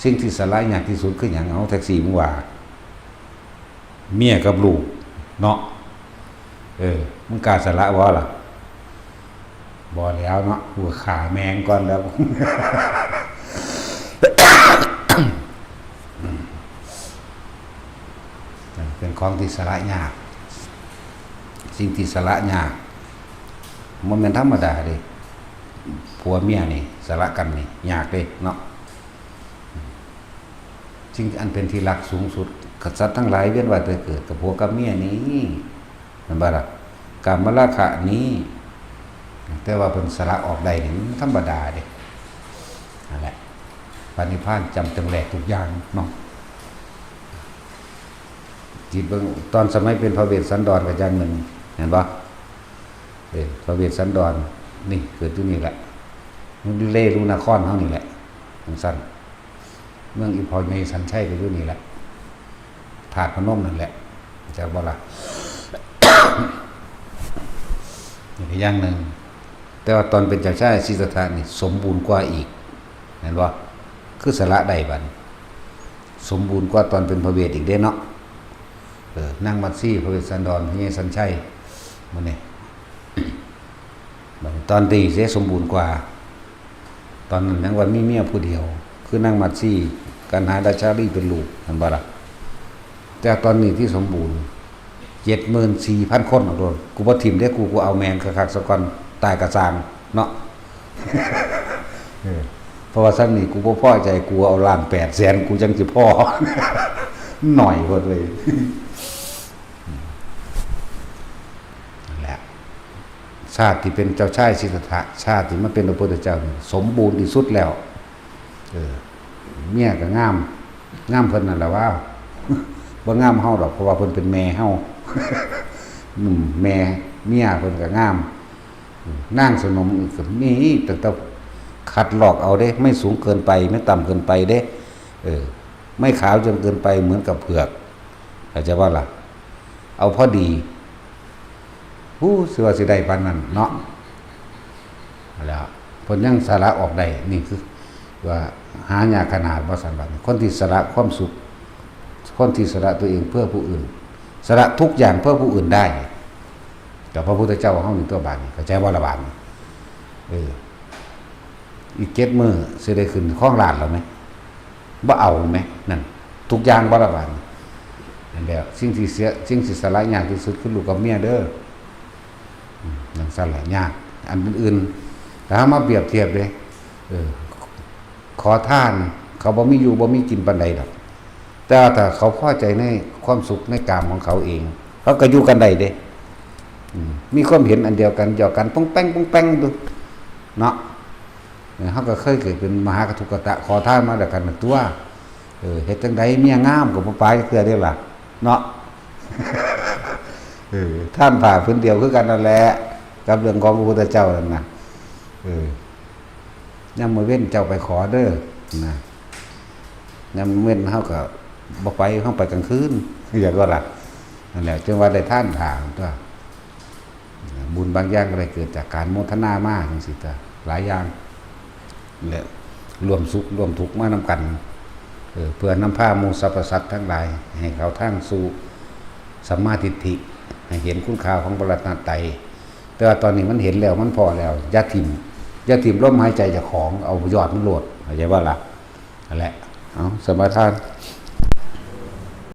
ສິ່ງທີ່ສະຫຼະຍາກທີ່ສຸດຄືຫຍັງ? ເອົາ ແທັກຊີ ມຶງວ່າ ເມຍກັບລູກເນາະ ເອີ ມຶງກ້າສະຫຼະບໍ່ລະ? ບໍ່ແລ້ວເນາະ ກູຂ້າແມ່ງກ່ອນແລ້ວ ເປັນຂອງທີ່ສະຫຼະຍາກ ສິ່ງທີ່ສະຫຼະຍາກ ບໍ່ແມ່ນທຳມະດາເດ້ ຜົວເມຍນີ້ສະຫຼະກັນນີ້ຍາກເດ້ເນາະ. ສິ່ງອັນເປັນທີ່ຮັກສູງສຸດ ກະສັດທັງຫຼາຍວຽນວ່າຍຕາຍເກີດກັບຜົວກັບເມຍນີ້ ແມ່ນບໍ່ລະ? ກາມະລາຄະນີ້ ແຕ່ວ່າເພິ່ນສະຫຼະອອກໄດ້ນີ້ ມັນທຳມະດາເດ້ ນັ້ນແຫຼະ ພະນິບພານຈຳຕ້ອງແລກທຸກຢ່າງເນາະ. ຄິດເບິ່ງ ຕອນສະໄໝເປັນພະເວດສັນດອນກໍຢ່າງໜຶ່ງ ແມ່ນບໍ່? ເອີ ພະເວດສັນດອນນີ້ເກີດຢູ່ນີ້ແຫຼະ ຢູ່ເລລຸນະຄອນເຮົານີ້ແຫຼະ ຈັ່ງຊັ້ນ ເມືອງອີ່ພໍ່ໃຫຍ່ສັນໄຊກໍຢູ່ນີ້ແຫຼະ ທາດພະນົມນັ້ນແຫຼະ ເຈົ້າບໍ່ລະ? ນີ້ກໍຢ່າງໜຶ່ງ ແຕ່ວ່າຕອນເປັນເຈົ້າຊາຍສິດທັດຖະນີ້ສົມບູນກວ່າອີກ ແມ່ນບໍ່? ຄືສະຫຼະໄດ້ບັດນີ້ ສົມບູນກວ່າຕອນເປັນພະເວດອີກເດ້ເນາະ. ເອີ ນາງມັດສີ ພະເວດສັນດອນ ພະຍາສັນໄຊ ມື້ນີ້ ບັດນີ້ຕອນນີ້ເສຍສົມບູນກວ່າ ຕອນນັ້ນຍັງວ່າມີເມຍຜູ້ດຽວ ຄືນາງມັດສີ ກັນຫາດາຊາລີເປັນລູກ ແມ່ນບໍ່ລະ? ແຕ່ຕອນນີ້ທີ່ສົມບູນ ເຈັດໝື່ນສີ່ພັນຄົນ ເອົາໂລດ ກູບໍ່ຖິ້ມເດ້ ກູ ກູເອົາແມ່ງຄັກໆຊະກ່ອນ ຕາຍກະຊ່າງເນາະ ເອີ ເພາະວ່າຊ່ຳນີ້ກູບໍ່ພໍໃຈ ກູເອົາລ້ານແປດແສນ ກູຈັ່ງຊິພໍ ໜ້ອຍໂພດເວີຍ ນັ້ນແຫຼະ ຊາດທີ່ເປັນເຈົ້າຊາຍສິດທັດຖະ ຊາດທີ່ມາເປັນພະພຸດທະເຈົ້ານີ້ ສົມບູນທີ່ສຸດແລ້ວ ເອີ ເມຍກໍງາມ ງາມເພິ່ນນັ້ນລະວ່າ ບໍ່ງາມເຮົາດອກ ເພາະວ່າເພິ່ນເປັນແມ່ເຮົາ ອືມ ແມ່ເມຍເພິ່ນກໍງາມ ອືມ ນາງສະໜົມກໍມີ ຕັ້ງແຕ່ຄັດລອກເອົາເດ້ ໄມ່ສູງເກີນໄປ ໄມ່ຕ່ຳເກີນໄປເດ້ ເອີ ໄມ່ຂາວຈົນເກີນໄປເໝືອນກັບເຜືອກ ເຂົ້າໃຈບໍ່ລະ? ເອົາພໍດີ ຮູ້ສຶກວ່າຊິໄດ້ປານນັ້ນເນາະ ແລ້ວເພິ່ນຍັງສະຫຼະອອກໄດ້ ນີ້ຄືວ່າຫາຍາກຂະໜາດບໍ່ຊັ້ນ ບັດນີ້ ຄົນທີ່ສະຫຼະຄວາມສຸກ ຄົນທີ່ສະຫຼະຕົວເອງເພື່ອຜູ້ອື່ນ ສະຫຼະທຸກຢ່າງເພື່ອຜູ້ອື່ນໄດ້ ກໍພະພຸດທະເຈົ້າເຮົານີ້ຕົວະ ບາດນີ້ ເຂົ້າໃຈບໍ່ລະ ບາດນີ້ ເອີ ອີກເຈັດມື້ຊິໄດ້ຂຶ້ນຄອງລາດແລ້ວແມະ ບໍ່ເອົາແມະ ນັ້ນ ທຸກຢ່າງບໍ່ລະບາດນີ້ ນັ້ນແຫຼະ ສິ່ງທີ່ເສຍ ສິ່ງທີ່ສະຫຼະຍາກທີ່ສຸດຄືລູກກັບເມຍເດີ ອືມ ຈັ່ງຊັ້ນລະຍາກ ອັນອື່ນໆ ຖ້າເຮົາມາປຽບທຽບເດ້ ເອີ ຂໍທານ ເຂົາບໍ່ມີຢູ່ບໍ່ມີກິນປານໃດດອກ ແຕ່ວ່າຖ້າເຂົາພໍໃຈໃນຄວາມສຸກໃນກາມຂອງເຂົາເອງ ເຂົາກໍຢູ່ກັນໄດ້ເດ້ ອືມ ມີຄວາມເຫັນອັນດຽວກັນ ຢອກກັນປົງແປງ ປົງແປງຢູ່ເນາະ. ເອີ ເຮົາກໍເຄີຍເກີດເປັນມະຫາກະທຸກະຕະ ຂໍທານມາແລ້ວກັນນັ້ນຕົວະ. ເອີ ເຮັດຈັ່ງໃດເມຍງາມກໍບໍ່ປາຍຈັກເທື່ອເດ້ລະເນາະ. ເອີ ທ່ານຜ້າຜືນດຽວຄືກັນນັ້ນແຫຼະ ກັບເລື່ອງຂອງພະພຸດທະເຈົ້ານັ້ນນະ. ເອີ ຍາມມື້ເວັນເຈົ້າໄປຂໍເດີນະ ຍາມເວັນເຮົາກໍບໍ່ໄປ ເຮົາໄປກາງຄືນ ເຫັນບໍ່ລະ. ນັ້ນແຫຼະ ຈຶ່ງວ່າໄດ້ທານຜ້າຕົວະ. ບຸນບາງຢ່າງກໍໄດ້ເກີດຈາກການໂມທະນາມາ ຈັ່ງຊີ້ຕົວະ ຫຼາຍຢ່າງ ແລະ ຮ່ວມສຸກຮ່ວມທຸກມານຳກັນ ເອີ ເພື່ອນຳພາໝູ່ສັບພະສັດທັງຫຼາຍໃຫ້ເຂົ້າທາງສູ່ສຳມາທິດຖິ ໃຫ້ເຫັນຄຸນຄ່າຂອງພະລັດຕະນະໄຕ. ແຕ່ວ່າຕອນນີ້ມັນເຫັນແລ້ວ ມັນພໍ້ແລ້ວ ຢ່າຖິ້ມ ຢ່າຖິ້ມລົມຫາຍໃຈເຈົ້າຂອງ ເອົາຍອດມັນໂລດ ເຂົ້າໃຈບໍ່ລະ? ນັ້ນແຫຼະ ເອົາ ສະມາທານ